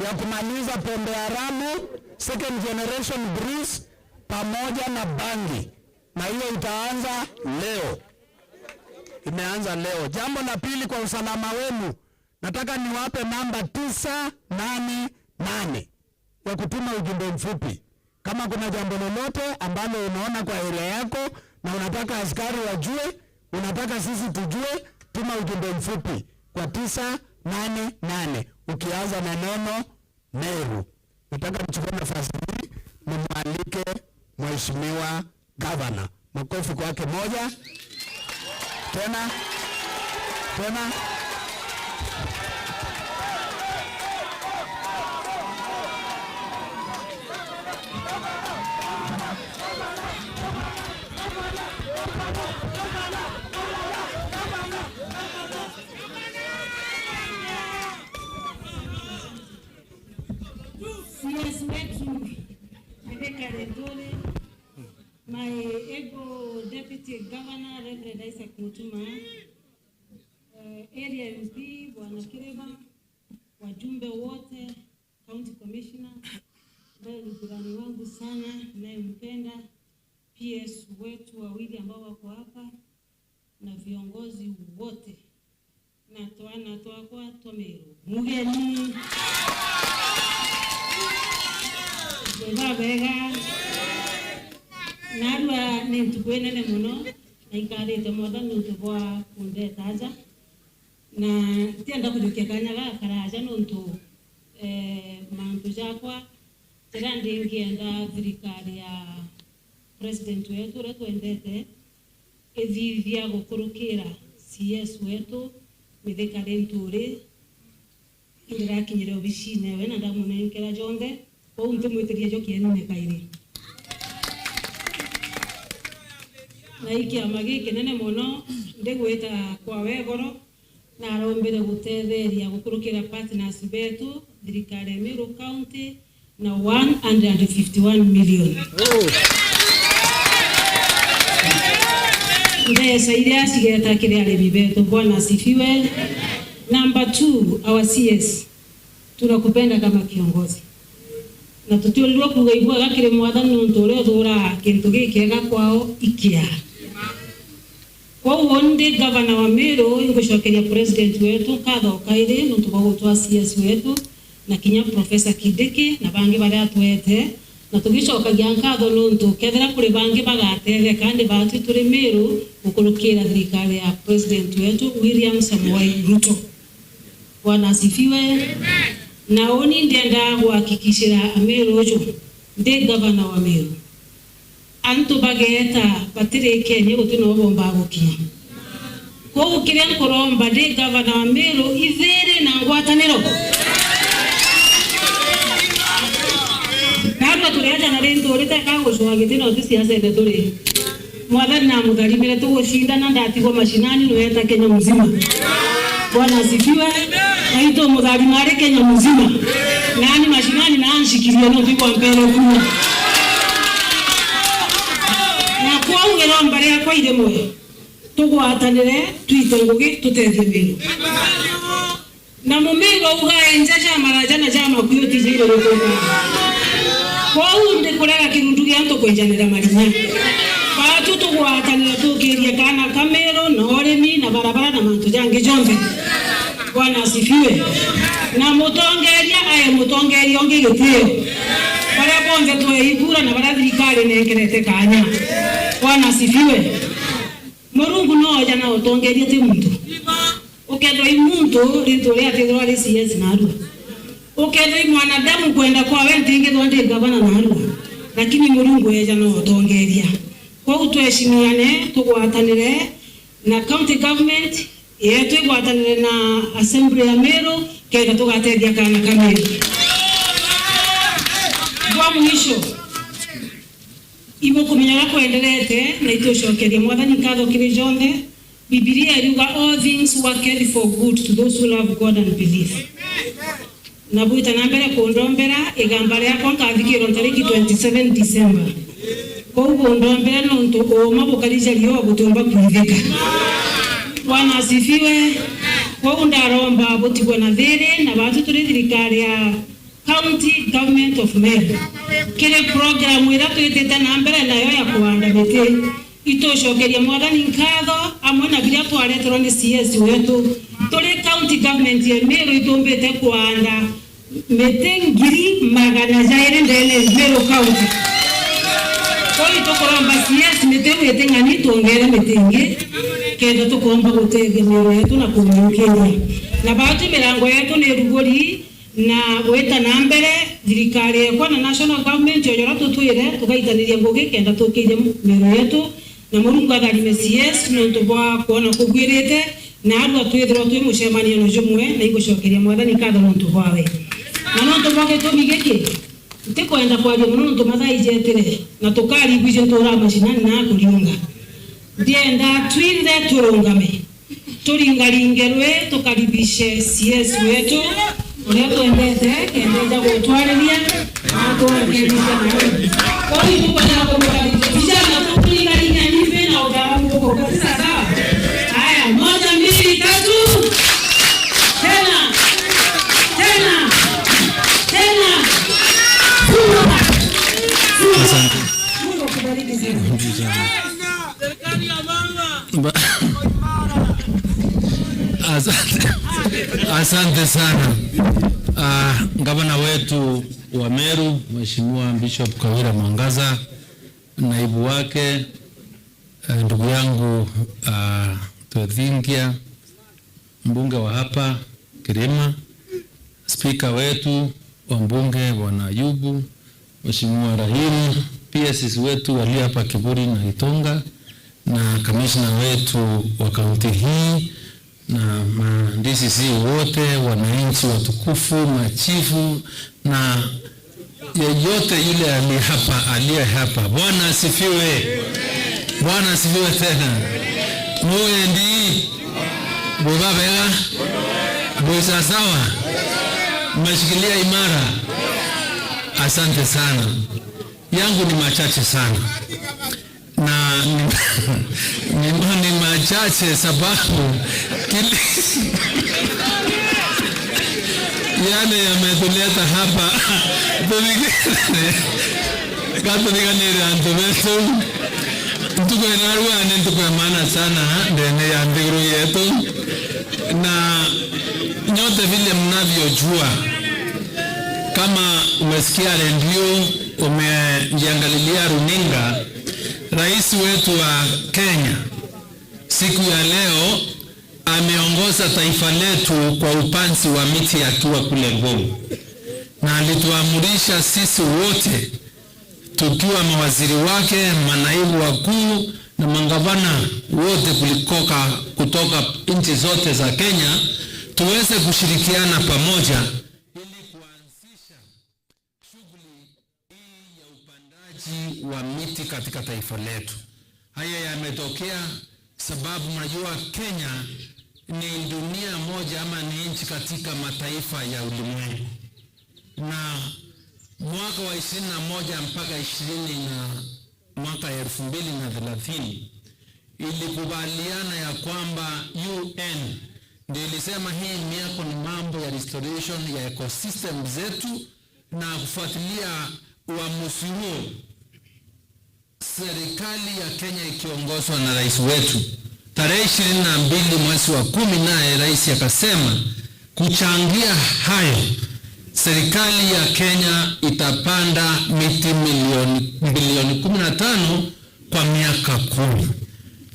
ya kumaliza pombe haramu, second generation breeze pamoja na bangi. Na hiyo itaanza leo. Imeanza leo. Jambo la pili, kwa usalama wenu, nataka niwape namba 988 ya kutuma ujumbe mfupi. Kama kuna jambo lolote ambalo unaona kwa area yako na unataka askari wajue, unataka sisi tujue, tuma ujumbe mfupi kwa 988 ukianza na neno Meru. Nataka nichukue nafasi hii nimwalike Mheshimiwa Governor. Makofi kwake moja. Tena. Tena. Bwana Kirima, wajumbe wote, County Commissioner ambaye ni jirani wangu sana ninayempenda, PS wetu wawili ambao wako hapa na viongozi wote, na twana twakwa twa Meru mugeni bwega bega narua ni ntuku inene muno na ikathite mwathani nuntu bwa kundeta nja na tienda kujukia kanya gaka karaja nuntu mantu jakwa tira ndingienda thirikari ya president wetu uria twendete ithithia gukurukira CS wetu Mithika Linturi ndirakinyire obicine we na ndamunenkera jonthe kou ntimwitirie jo kienine kairi na ikiama giki nene muno ndigwita kwa wegoro na arombire gutetheria gukurukira partners betu thirikari ya Meru County na 151 million. Mbeca iria cigeta kiri arimi betu. Bwana asifiwe. Number 2, our CS, tunakupenda kama kiongozi na tutiurirwo kuga ibwaga kiri mwathani nuntu uria uthuraga kintu gikiega kwao ikia. Koguo ndi gavana wa Meru ingucokeria president wetu nkatho kairi nuntu bwa gutwa CS wetu na kinya Professor Kindiki na bangi baria twete na tugicokagia nkatho nuntu kethira kuri bangi bagatethia kandi batu turi Meru gukurukira thirikari ya president wetu William Samoei Ruto. Bwana asifiwe. Na uni ndienda guhakikishira Ameru uju ndi gavana wa Meru antu bageta batiri Kenya gutino bomba gukinya koguo kiria nkuromba ndi gavana wa Meru ithere na ngwataniro narua turiaja na rintu riteka gucwa gitino ti siasa ende turi mwathani na mutharimire tugucindana ndatigwo macinani niweta Kenya mzima. Bwana asifiwe. Na ito mutharima ari Kenya mzima nani mashinani na anshikirie no tikwa mbere kuo na kwaugera mbare yakwa ire tugwatanire twite ngugi tutethie Meru na mumigo ugae nja cia maraja na cia makuyu tijaire gukuga kwou ndikurega kirundu gia antu kwenjanira marinya batu tugwatanire tukirie kana Kameru na urimi na barabara na mantu jangi jonthe. Bwana asifiwe. Na mutongeria aye mutongeria ongi gitio baria bonthe tweigura na baria thirikari nengerete kanya. Bwana asifiwe. Murungu no oja na utongeria ti muntu ukethwa i muntu rintu ria atithirwa ri CS narua ukethwa i mwanadamu kwenda kwa we ntingithwa ndi gavana narua lakini Murungu eja no utongeria. Koguo tweshimiane tugwatanire na county government yetu igwatanire na assembly ya Meru kenda tugatethia kana ka Meru. Kwa mwisho imukumenyaga kwenderete na itucokeria mwathani nkatho kiri jonthe. Bibilia iriuga all things work for good to those who love God and believe. Na bwita na mbere kundombera igamba riakwa nkathikirwo tariki 27 December. Koguo ndombera nontu uma bukarija rio gutumba kwithika. Bwana asifiwe. Koguo ndaromba butigwe na thiri na batu turi thirikari ya County Government of Meru kiri program ira twitite na mbere nayo ya kuhanda miti itucokeria mwathani nkatho amwe na biria twareterwo ni CS wetu turi county government ya Meru itumbite kuhanda miti 200,000 ndene Meru County. Koguo tukuromba CS miti wite ng'ani tuongere miti ingi kenda tukomba gutethia Meru yetu na kumiukiria na batu mirango yetu ni ruguri na gwita na mbere thirikari yakwa na national government yojora tutwire tugaitaniria ngugi kenda tukirie Meru yetu na Murungu atharime CS nontu bwa kuona kugwirite na arua twithirwo twi mucemanio no jumwe na igucokeria mwathani nkatho nontu bwawe na nontu bwa gitumi giki ntikwenda kwaria muno nontu mathaa ijetire na tukarigwicie ntura macinani na kuriunga ndienda twithe turungame turingaringerwe tukaribishe CS wetu uria twendete kendeja gutwariria na kurekereria nawe. Koguo tukwenda kumukaribisha vijana tukuringaringa nipe na utaalamu huko kabisa. Sawa, haya, 1 2 3 tena. Asante sana. Gavana wetu wa Meru Mheshimiwa Bishop Kawira Mwangaza, naibu wake ndugu yangu Twethingia, mbunge wa hapa Kirima, spika wetu wa mbunge Bwana Ayubu, Mheshimiwa Rahimu, pia sisi wetu walio hapa Kiburi na Itonga, na kamishna wetu wa kaunti hii na ma DCC wote, wananchi watukufu, machifu na yeyote yule aliye hapa. Bwana asifiwe. Bwana asifiwe tena. Muendi bwebabega bwesasawa, mmeshikilia imara. Asante sana. Yangu ni machache sana na ni machache sababu kile yale yametuleta hapa katuniganire antu betu ntukuenarua ni ntukuemana sana ndene ya nthiguru yetu, na nyote vile mnavyojua, kama umesikia redio, umejiangalilia runinga, rais wetu wa Kenya siku ya leo ameongoza taifa letu kwa upanzi wa miti akiwa kule Ngong, na alituamurisha sisi wote tukiwa mawaziri wake, manaibu wakuu na mangavana wote kulikoka kutoka nchi zote za Kenya tuweze kushirikiana pamoja ili kuanzisha shughuli hii ya upandaji wa miti katika taifa letu. Haya yametokea sababu mnajua Kenya ni dunia moja ama ni nchi katika mataifa ya ulimwengu, na mwaka wa 21 mpaka 20 na mwaka 2030 ilikubaliana ya kwamba UN ndio ilisema hii miaka ni mambo ya restoration ya ecosystem zetu, na kufuatilia uamuzi huo serikali ya Kenya ikiongozwa na rais wetu tarehe 22 mwezi wa 10, naye rais akasema kuchangia hayo serikali ya Kenya itapanda miti bilioni 15 kwa miaka 10.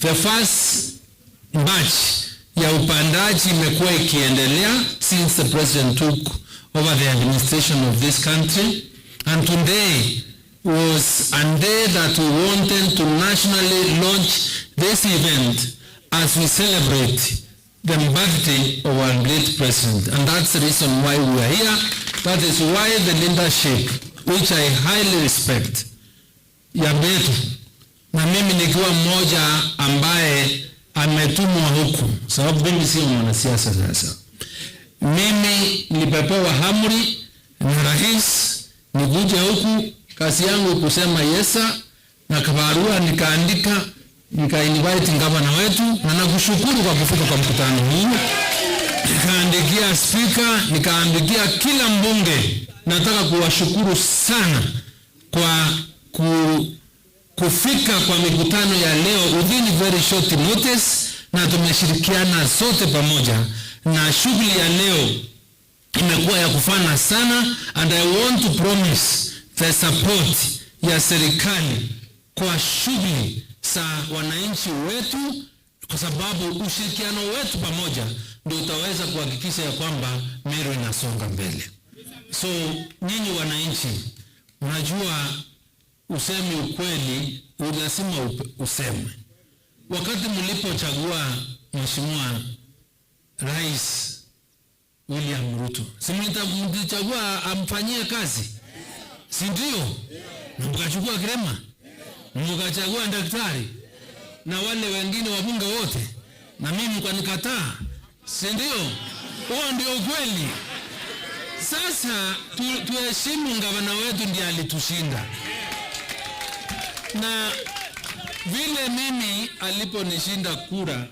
The first batch ya upandaji imekuwa ikiendelea since the president took over the administration of this country, and today was a day that we wanted to nationally launch this event as we celebrate the birthday of our great president. And that's the reason why we are here. That is why the leadership, which I highly respect, ya Meru, na mimi nikiwa mmoja ambaye ametumwa huku, sababu mimi sio mwanasiasa sasa. Mimi nilipewa amri na rais nikuje huku, kazi yangu kusema yesa, na kabarua nikaandika, nika-invite gavana wetu, na nakushukuru kwa kufika kwa mkutano huu. Nikaandikia spika, nikaandikia kila mbunge. Nataka kuwashukuru sana kwa kufika kwa mikutano ya leo within very short notice, na tumeshirikiana sote pamoja, na shughuli ya leo imekuwa ya kufana sana, and I want to promise the support ya serikali kwa shughuli za wananchi wetu, kwa sababu ushirikiano wetu pamoja ndio utaweza kuhakikisha ya kwamba Meru inasonga mbele. So nyinyi wananchi, unajua usemi ukweli lazima usemwe. Wakati mlipochagua Mheshimiwa Rais William Ruto, si mlichagua amfanyie kazi, si ndio? Na mkachukua Kirema, mkachagua daktari na wale wengine wabunge wote, na mimi mkanikataa, si ndio? Huo ndio ukweli. Sasa tuheshimu gavana wetu, ndiye alitushinda. Na vile mimi aliponishinda kura,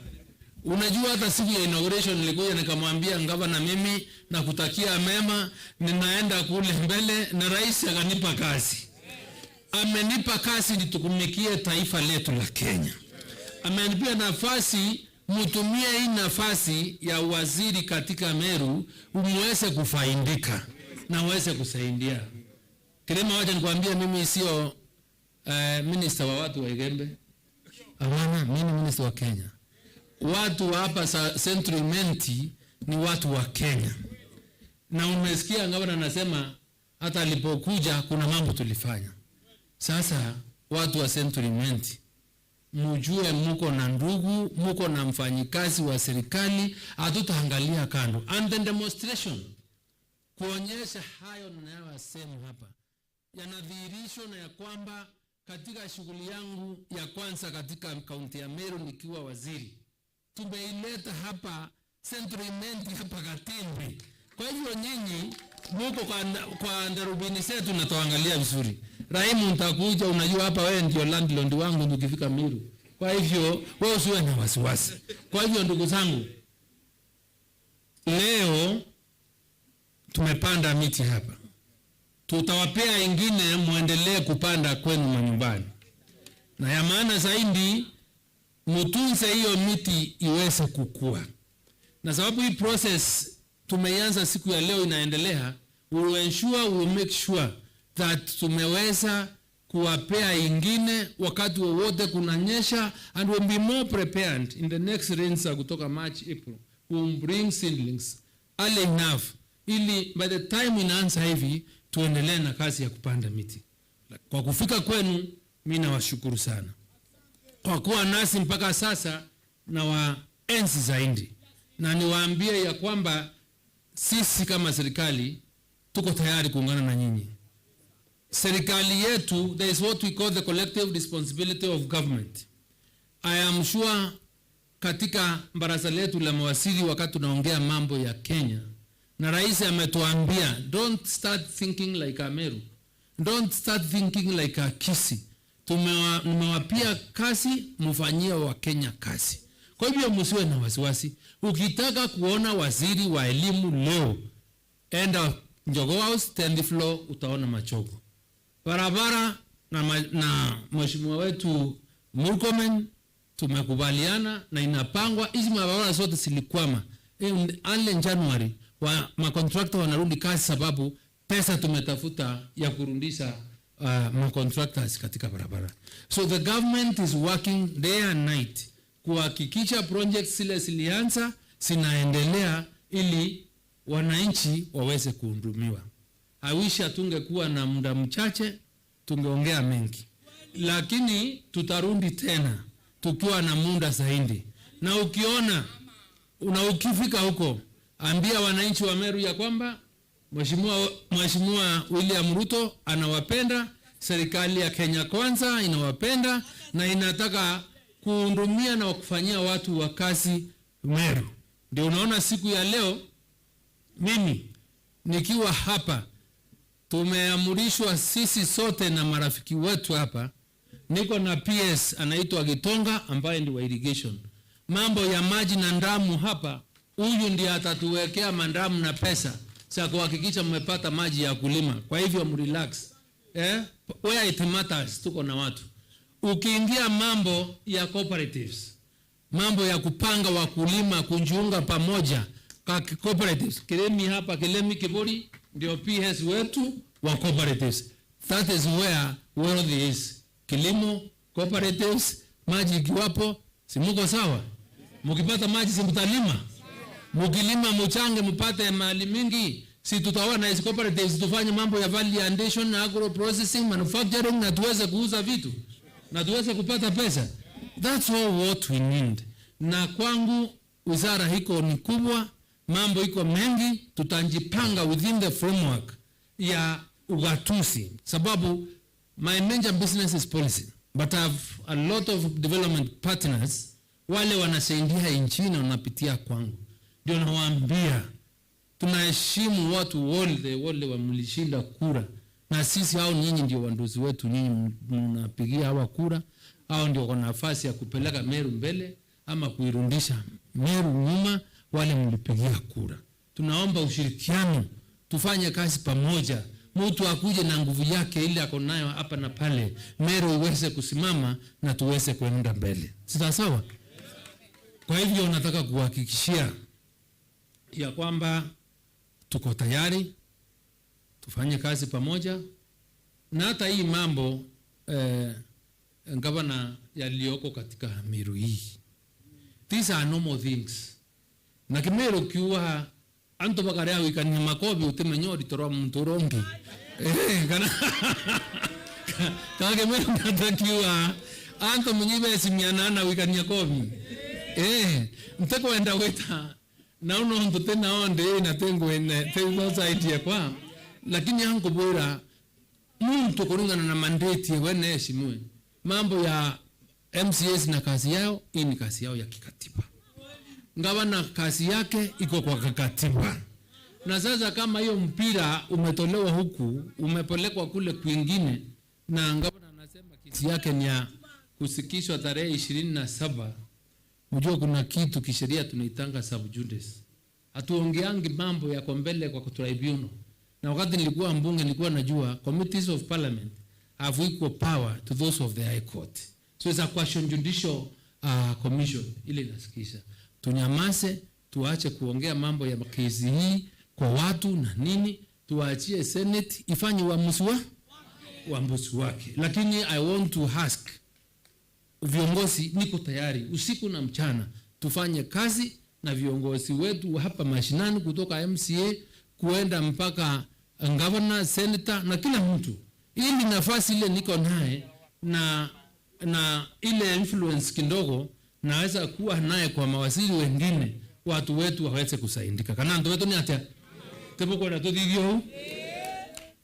unajua hata siku ya inauguration nilikuja nikamwambia gavana, mimi nakutakia mema, ninaenda kule mbele, na rais akanipa kazi. Amenipa kazi nitumikie taifa letu la Kenya. Amenipa nafasi Mtumie hii nafasi ya waziri katika Meru muweze kufaidika na uweze kusaidia. Kilima, wacha nikwambie, mimi sio minister wa watu wa Igembe. Hapana, mimi ni minister wa Kenya. Watu wa hapa Central Imenti ni watu wa Kenya. Na umesikia gavana anasema hata alipokuja kuna mambo tulifanya. Sasa watu wa Central Imenti, mujue muko na ndugu, muko na mfanyikazi wa serikali, hatutaangalia kando. And the demonstration kuonyesha hayo ninayoyasema hapa yanadhihirishwa na ya kwamba katika shughuli yangu ya kwanza katika kaunti ya Meru nikiwa waziri, tumeileta hapa Central Imenti hapa Gatimbi. Kwa hivyo nyinyi muko kwa darubini zetu na tuangalia vizuri. Raimu, nitakuja, unajua hapa wewe ndio landlord wangu nikifika Meru. Kwa hivyo wewe usiwe na wasiwasi. Kwa hivyo ndugu zangu, leo tumepanda miti hapa. Tutawapea ingine muendelee kupanda kwenu manyumbani. Na ya maana zaidi, mutunze hiyo miti iweze kukua. Na sababu hii process tumeianza siku ya leo inaendelea, we will ensure, we will make sure that tumeweza kuwapea ingine wakati wowote kunanyesha, and we'll be more prepared in the next rains za kutoka March, April. We will bring seedlings early enough ili by the time inaanza hivi tuendelee na kazi ya kupanda miti. Kwa kufika kwenu, mimi nawashukuru sana kwa kuwa nasi mpaka sasa na waenzi zaidi, na niwaambie ya kwamba sisi kama serikali tuko tayari kuungana na nyinyi. Serikali yetu, there is what we call the collective responsibility of government. I am sure katika baraza letu la mawaziri, wakati tunaongea mambo ya Kenya, na rais ametuambia, "Don't start thinking like a Meru, don't start thinking like a Kisii. Nimewapia kazi, mfanyie wa Kenya kazi." Kwa hivyo msiwe na wasiwasi. Ukitaka kuona waziri wa elimu leo, enda Jogoo House, 10th floor, utaona Machogu. Barabara na mheshimiwa wetu Murkomen tumekubaliana na inapangwa. Hizi mabarabara zote zilikwama. In early January wa macontractor wanarudi kazi, sababu pesa tumetafuta ya kurudisha macontractors katika barabara. So the government is working day and night kuhakikisha projects zile zilianza zinaendelea ili wananchi waweze kuhudumiwa. I wish hatungekuwa na muda mchache, tungeongea mengi, lakini tutarudi tena tukiwa na muda zaidi. Na ukiona na ukifika huko, ambia wananchi wa Meru ya kwamba Mheshimiwa William Ruto anawapenda, serikali ya Kenya Kwanza inawapenda na inataka kuhudumia na kufanyia watu wa kazi Meru. Ndio unaona siku ya leo mimi nikiwa hapa, tumeamrishwa sisi sote na marafiki wetu hapa. Niko na PS anaitwa Gitonga ambaye ndi wa irrigation. Mambo ya maji na damu hapa, huyu ndiye atatuwekea mandamu na pesa za kuhakikisha mmepata maji ya kulima. Kwa hivyo mrelax. Where it matters, tuko na watu. Ukiingia mambo ya cooperatives, mambo ya kupanga wakulima kujiunga pamoja kwa cooperatives, Kilemi hapa, Kilemi Kibori ndio PS wetu wa cooperatives. That is where wealth is. Kilimo, cooperatives, maji ikiwapo, si muko sawa? Mukipata maji si mtalima? Mukilima muchange mupate mali mingi, si tutaona hizi cooperatives tufanye mambo ya value addition, agro processing, manufacturing na tuweze kuuza vitu na tuweze kupata pesa. That's all what we need. Na kwangu wizara hiko ni kubwa, mambo iko mengi, tutajipanga within the framework ya ugatuzi, sababu my major business is policy, but I have a lot of development partners wale wanasaidia nchini wanapitia kwangu. Ndio nawaambia tunaheshimu watu wote wale wamlishinda kura, na sisi hao nyinyi ndio wanduzi wetu, nyinyi mnapigia hawa kura, hao ndio kwa nafasi ya kupeleka Meru mbele ama kuirudisha Meru nyuma, wale mlipigia kura. Tunaomba ushirikiano, tufanye kazi pamoja, mtu akuje na nguvu yake ile ako nayo hapa na pale, Meru iweze kusimama na tuweze kuenda mbele. Sawa sawa? Kwa hivyo nataka kuhakikishia ya kwamba tuko tayari tufanye kazi pamoja, na hata hii mambo gavana yaliyoko katika Meru hii, these are normal things. Na Kimeru kiuga antu bakaria gwikania makobi utimenya ũritũ muntu ũrĩa kana kana Kimeru natakiuga antu munyibe na gwikania kobi ntekwenda gwita na uno ntu tena onde na tengwene tengosaidia kwa, lakini ankubwira muntu kulingana na mandate wene heshimiwe. Mambo ya MCAs na kazi yao, hii ni kazi yao ya kikatiba. Gavana kazi yake iko kwa katiba. Na sasa kama hiyo mpira umetolewa huku, umepelekwa kule kwingine, na gavana anasema kesi yake ni ya kusikishwa tarehe 27. Mjua kuna kitu kisheria tunaitanga sub judice. Hatuongeangi mambo ya kwa mbele kwa tribunal. Na wakati nilikuwa mbunge nilikuwa najua committees of parliament have equal power to those of the high court. So it's a question judicial commission ile inasikisha. Tunyamaze, tuache kuongea mambo ya kesi hii kwa watu na nini, tuachie Senate ifanye uamuzi wake. Lakini I want to ask viongozi, niko tayari usiku na mchana tufanye kazi na viongozi wetu hapa mashinani kutoka MCA kuenda mpaka governor, senator na kila mtu, ili nafasi ile niko naye na ile influence kidogo naweza kuwa naye kwa mawaziri wengine, watu wetu waweze kusaidika. Kana ndu wetu ni atia tebukwenda tuthithio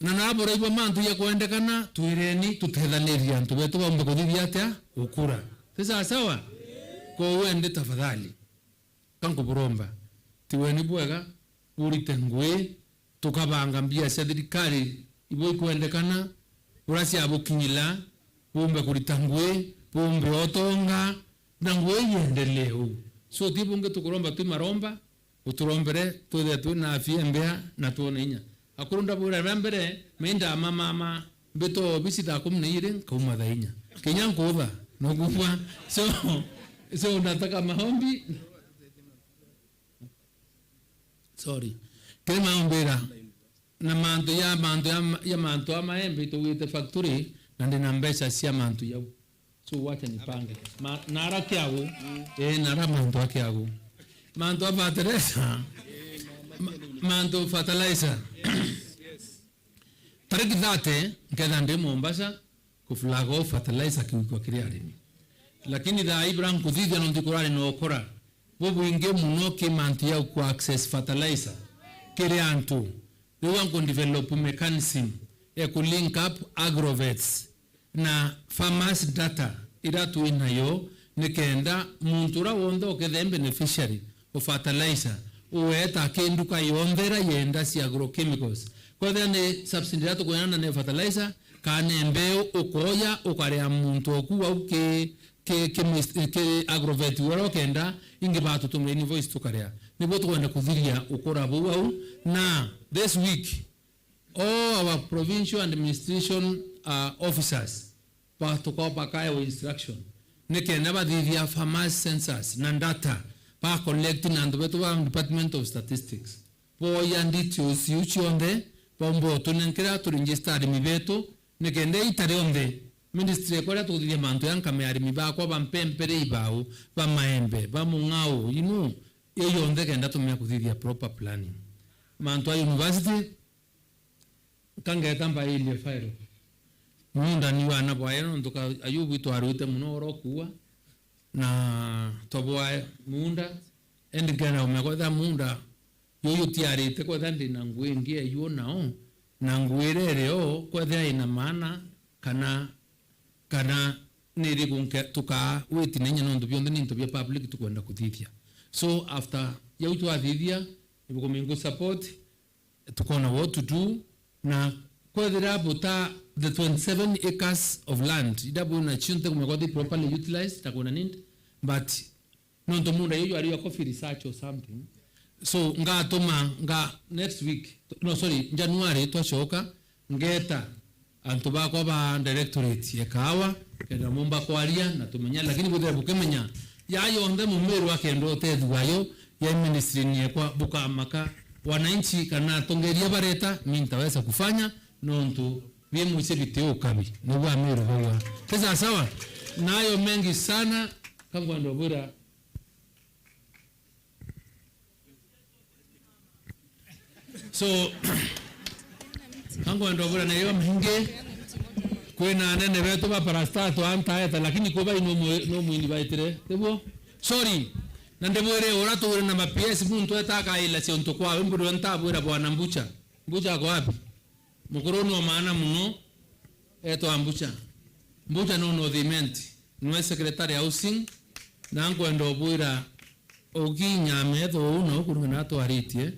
na nabora mantu ya kuendekana twireni tutethaniria antu wetu baumbe kuthithia atia ukura sasa sawa. Ko wende tafadhali kankuburomba tiweni bwega burite ngui tukabanga mbia cia thirikari ibo ikwendekana ura cia bukinyila bumbe kurita ngui bumbe otonga na ngui yendelee u. So tibunge tukuromba twi maromba uturombere twithe twi na afya mbea na tuone inya akurunda bura mbere menda mama mbeto bisi thaa 12 kauma thaa 4 kinya nkutha nokufwa. So nataka maombi, sorry, kile maombera na mantu ya mantu ya mantu ya maembe tuwite factory na ndina mbeca cia mantu yau. So wacha nipange nara kiago nara mantu akiago mantu fertilizer mantu fertilizer tariki 30 nketha ndi Mombasa kuflago fertilizer kiwikwa kiri arimi, lakini thaa Ibrahim kuthithia no ndikurari no ukora bubwingi muno ki mantu yau ku access fertilizer kiri antu riu anku develop mechanism ya ku link up agrovets na farmers data ira twinayo nikenda muntu ura wonthe ukethe beneficiary o fertilizer uweta kinduka yonthera yenda cia agrochemicals kwethia ni subsidy ira tukuheana ni fertilizer kana mbeu ukoya ukaria muntu oku au ki agrovet uria ukenda ingi batutumira invoice tukaria niguo tukwenda kuthiria ukura buu au. Na this week all our provincial administration officers batukorwo bakaewa instruction nikenda bathithia farmers census na data ba collect na andu betu ba Department of Statistics boya details iu cionthe bombo tunenkera turegister arimi betu nikenda itari onthe ministry kwaria tuguthithia mantu ya nkame arimi bakwa ba mpempere ibau ba maembe ba mung'ao inu iyo yonthe kenda tumia kuthithia proper planning. Mantu a university kangeta mbailie file munda ni wana bwaye no nduka ayubu twarute muno orokuwa na tobwaye munda endi kana umekwetha munda yoyo tiarite kwetha ndina ngwingi eyo nao na ngwirere o kwetha ina maana kana kana niri kunke tuka witi nenya no byonthe ni ndu bya public tukwenda kuthithia. So after yau twathithia ibukomingu support tukona what to do na kwethira buta the 27 acres of land idabu na chunte kumekwa properly utilized takuna nini but no ndo munda yoyo ari coffee research or something. So ngatuma nga next week no sorry January twacoka ngeta antu bakwa ba directorate ya kahawa kenda mumba kwaria na tumenya, lakini buthira bukimenya Yayonthe mumiru akenda utethuayo ya ministry ni kwa bukamaka wananchi kana tongeria bareta mi ntaweza kufanya nontu bimwise biteukabi nibwo amiru bauga sasa sawa nayo mengi sana kangwa ndobura so kangwa ndobura nayo mhinge kwina anene betu ba parastato antaeta lakini kuba no muinvitire tibwo sorry na ndibwire ura tuure na ma-PS muntu etakaila ciontu kwawe mburu ntabwira bwana Mbucha. Mbucha ako wapi? Mukuru no maana muno etwa Mbucha. Mbucha no no thimenti niwe secretary housing na nkwenda obwira uginyame thu na ukurunga na twaritie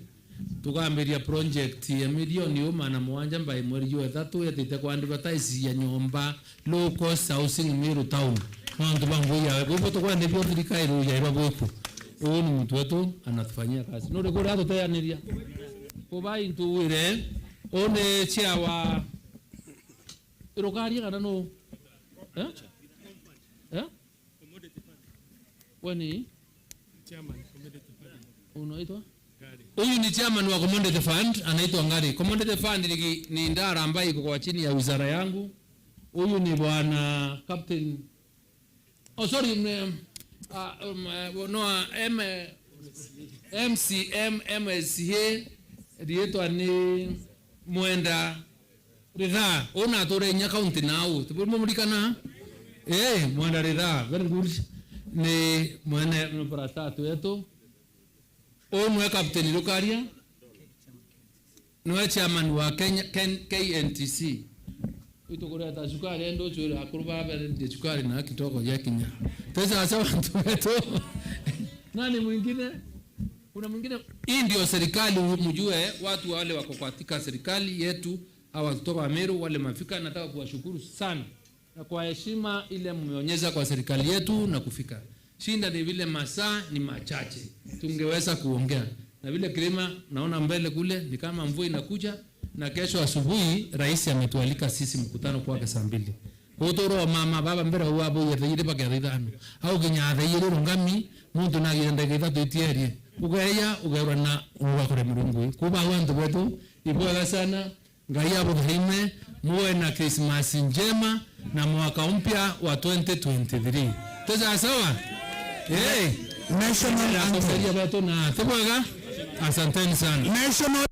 tukambiria project ya milioni uma na mwanja mbai mweri jua ethatu yetite kwa advertise ya nyomba low cost housing Meru town bantu bangu ya kwa tukwende byo thirikari ya irwa huyu ni mtu wetu anatufanyia kazi no rekora atuteyaniria kuba intuwire one chia wa irokaria kana no weni chairman Commodity Fund unaitwa huyu ni chairman wa Commodity Fund anaitwa Ngari. Commodity Fund ni ndara ambayo iko kwa chini ya wizara yangu. Huyu ni bwana captain oh sorry no M MCM MSCA rietwa ni Mwenda Rithaa una ture nya county nau tibumurikana Mwenda Rithaa very good ni mwene mparastatu yetu huyu captain Lukaria niwe chairman wa Kenya KNTC itukureta sukari endo chura akuruba bere sukari na kitoko ya kinya pesa sawa wetu nani mwingine kuna mwingine hii ndio serikali mjue watu wale wako katika serikali yetu hawa kutoka Meru wale mafika nataka kuwashukuru sana na kwa heshima ile mmeonyesha kwa serikali yetu na kufika shinda ni vile masaa ni machache tungeweza kuongea na vile kilima naona mbele kule ni kama mvua inakuja na kesho asubuhi rais ametualika sisi mkutano kwake saa 2 utoro mama baba mbere huwa abu yetheire bakeathithano au kinya atheire rungami muntu nagira ndege ithatu itierie ugeya ugerwa na ugakore murungu kuba wantu wetu ibwega sana Ngai abuthaime muwe na Christmas njema na mwaka mpya wa 2023 tesa sawa national anthem na tebwega asanteni sana national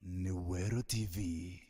Newero TV.